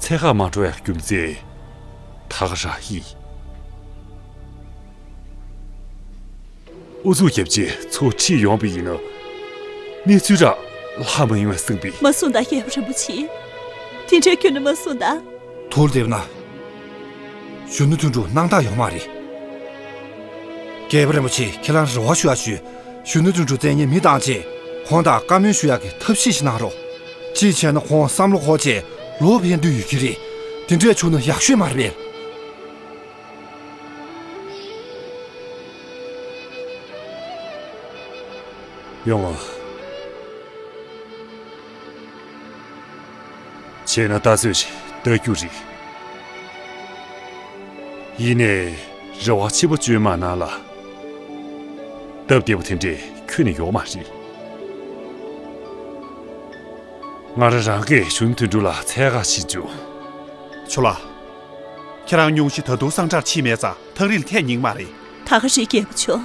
འཚོལ་གར་མ་འགྲོ་བའི་རྒྱུ་མཚན་ད་ག་རང་ཡིན། ཨུ་ཚུགས་རྒྱབ་བྱས་ཚུར་ཁྲིད་ཡོང་བ་ཡིན་ན། གནས་ཚུལ་རག་ལྷ་མ་ཡིན་པ་གསུངས་པས། མ་གསུངས་དང་རྒྱལ་པོ་རིན་པོ་ཆེ། དེ་འདྲའི་ཁྱོན་ནས་མ་གསུངས་དང་། ཐུགས་བདེ་བ་ན། གཞོན་ནུ་དོན་གྲུབ་སྣང་དག་ཡོད་མ་རེད། རྒྱལ་པོ་རིན་པོ་ཆེ་ཁྱེད་རང་རེ་བ་ཞུ་ཡ་ཞུ། གཞོན་ནུ་དོན་གྲུབ་བཙལ་མཁན་མི་བཏང་བྱས་ཁོང་དང་བཀའ་མོལ་ཞུ་ཡག་གི་ཐབས་ཤེས་ཤིག་གནང་རོགས། གཅིག་བྱས་ན་ཁོང་བསམ་བློ་འཁོར་བྱས་ལོག་ཕེབས་འདོད་ཡོད་ཀྱི་རེད། དེ་འདྲས་བྱུང་ན་ཡག་ཤོས་མ་རེད་པས། ཡོང་ང་། བྱས་ན་ད་གཟོད་ཅིག་ལྟ་རྒྱུ་རེད། ཡིན་ནའི་རེ་བ་ཆེན་པོ་བཅོས་མ་གནང་ལ། སྟབས་བདེ་པོ་དེ་འདྲས་ཁྱོན་ནས་ཡོད་མ་རེད། ང་རང་རང་གིས་གཞོན་ནུ་དོན་གྲུབ་ལ་འཚོལ་ག་ཞིག་འཇུག་ཆོ་ལགས། ཁྱེད་རང་སྙུང་གཞི་ད་དུང་གསང་ཁྲག་ཕྱིས་མེད་ཙང་ཐག་རིང་ལ་ཐད་ཉན་གྱི་མ་རེད། ད་ག་རེད་རྒྱལ་པོ་མཆོག་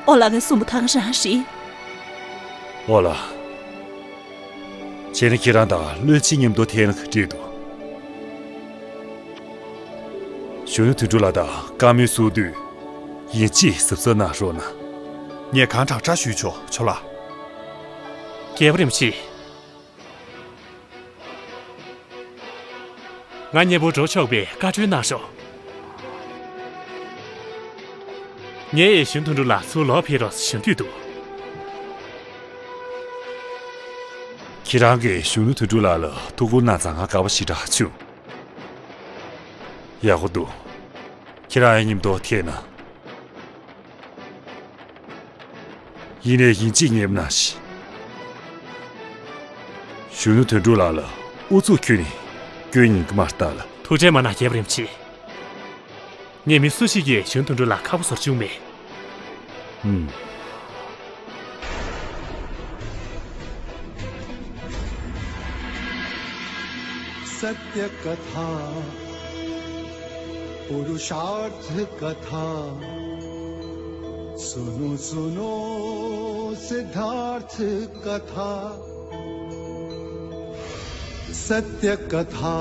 ཨོ་ལགས་ཀྱིས་གསུངས་པ་ད་ག་རང་རེད། ཨོ་ལགས། བྱས་ན་ཁྱེད་རང་དང་བློན་ཆེན་མཉམ་དུ་ཐད་ན་ག་འདྲས་འདུག་གཞོན་ནུ་དོན་གྲུབ་ལགས་དང་བཀའ་མོལ་ཚུགས་དུས་ཡིན་གཅིག་གཟབ་གཟབ་གནང་རོགས་གནང་། ངས་གང་དྲག་དྲག་ཞུས་ཆོག་ཆོ་ལགས། རྒྱལ་པོ་རིན་པོ་ཆེ། ང་མཉམ་པོ་འགྲོ་ཆོག་པའི་བཀའ་འཁྲོལ་གནང་ཤོག་ངས་གཞོན་ནུ་དོན་གྲུབ་ལགས་ཚུར་ལོག་ཕེབས་རོགས་ཞུ་འདོད་འདུག་ཁྱེད་རང་གིས་གཞོན་ནུ་དོན་གྲུབ་ལགས་ལ་ཐུགས་ཁུར་གནང་ཙང་ང་དགའ་པོ་ཞེ་དྲག་བྱུང་། ཡག་པོ་འདུག་ཁྱེད་རང་ཡང་མཉམ་དུ་ཐད་ན། ཡིན་ནའི་ཡིན་གཅིག་ངེས་པ་གནང་ཞིག་གཞོན་ནུ་དོན་གྲུབ་ལགས་ལ་ཨུ་ཚུགས་ཁྱོན་ནས་སྐྱོན་ཡིན་གྱི་མ་རེད་ལ། ཐུགས་ཁྲལ་མ་གནང་རྒྱལ་པོ་རིན་པོ་ཆེ། ངས་མི་སུ་ཞིག་གིས་གཞོན་ནུ་དོན་གྲུབ་ལགས་ཁ་པོ་བཟོ་བཅུག་མེད། ཨུམ། सत्य कथा पुरुषार्थ कथा सुनो सुनो सिद्धार्थ कथा सत्य कथा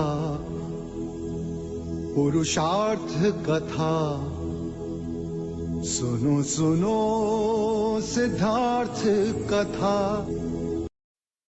पुरुषार्थ कथा सुनो सुनो सिद्धार्थ कथा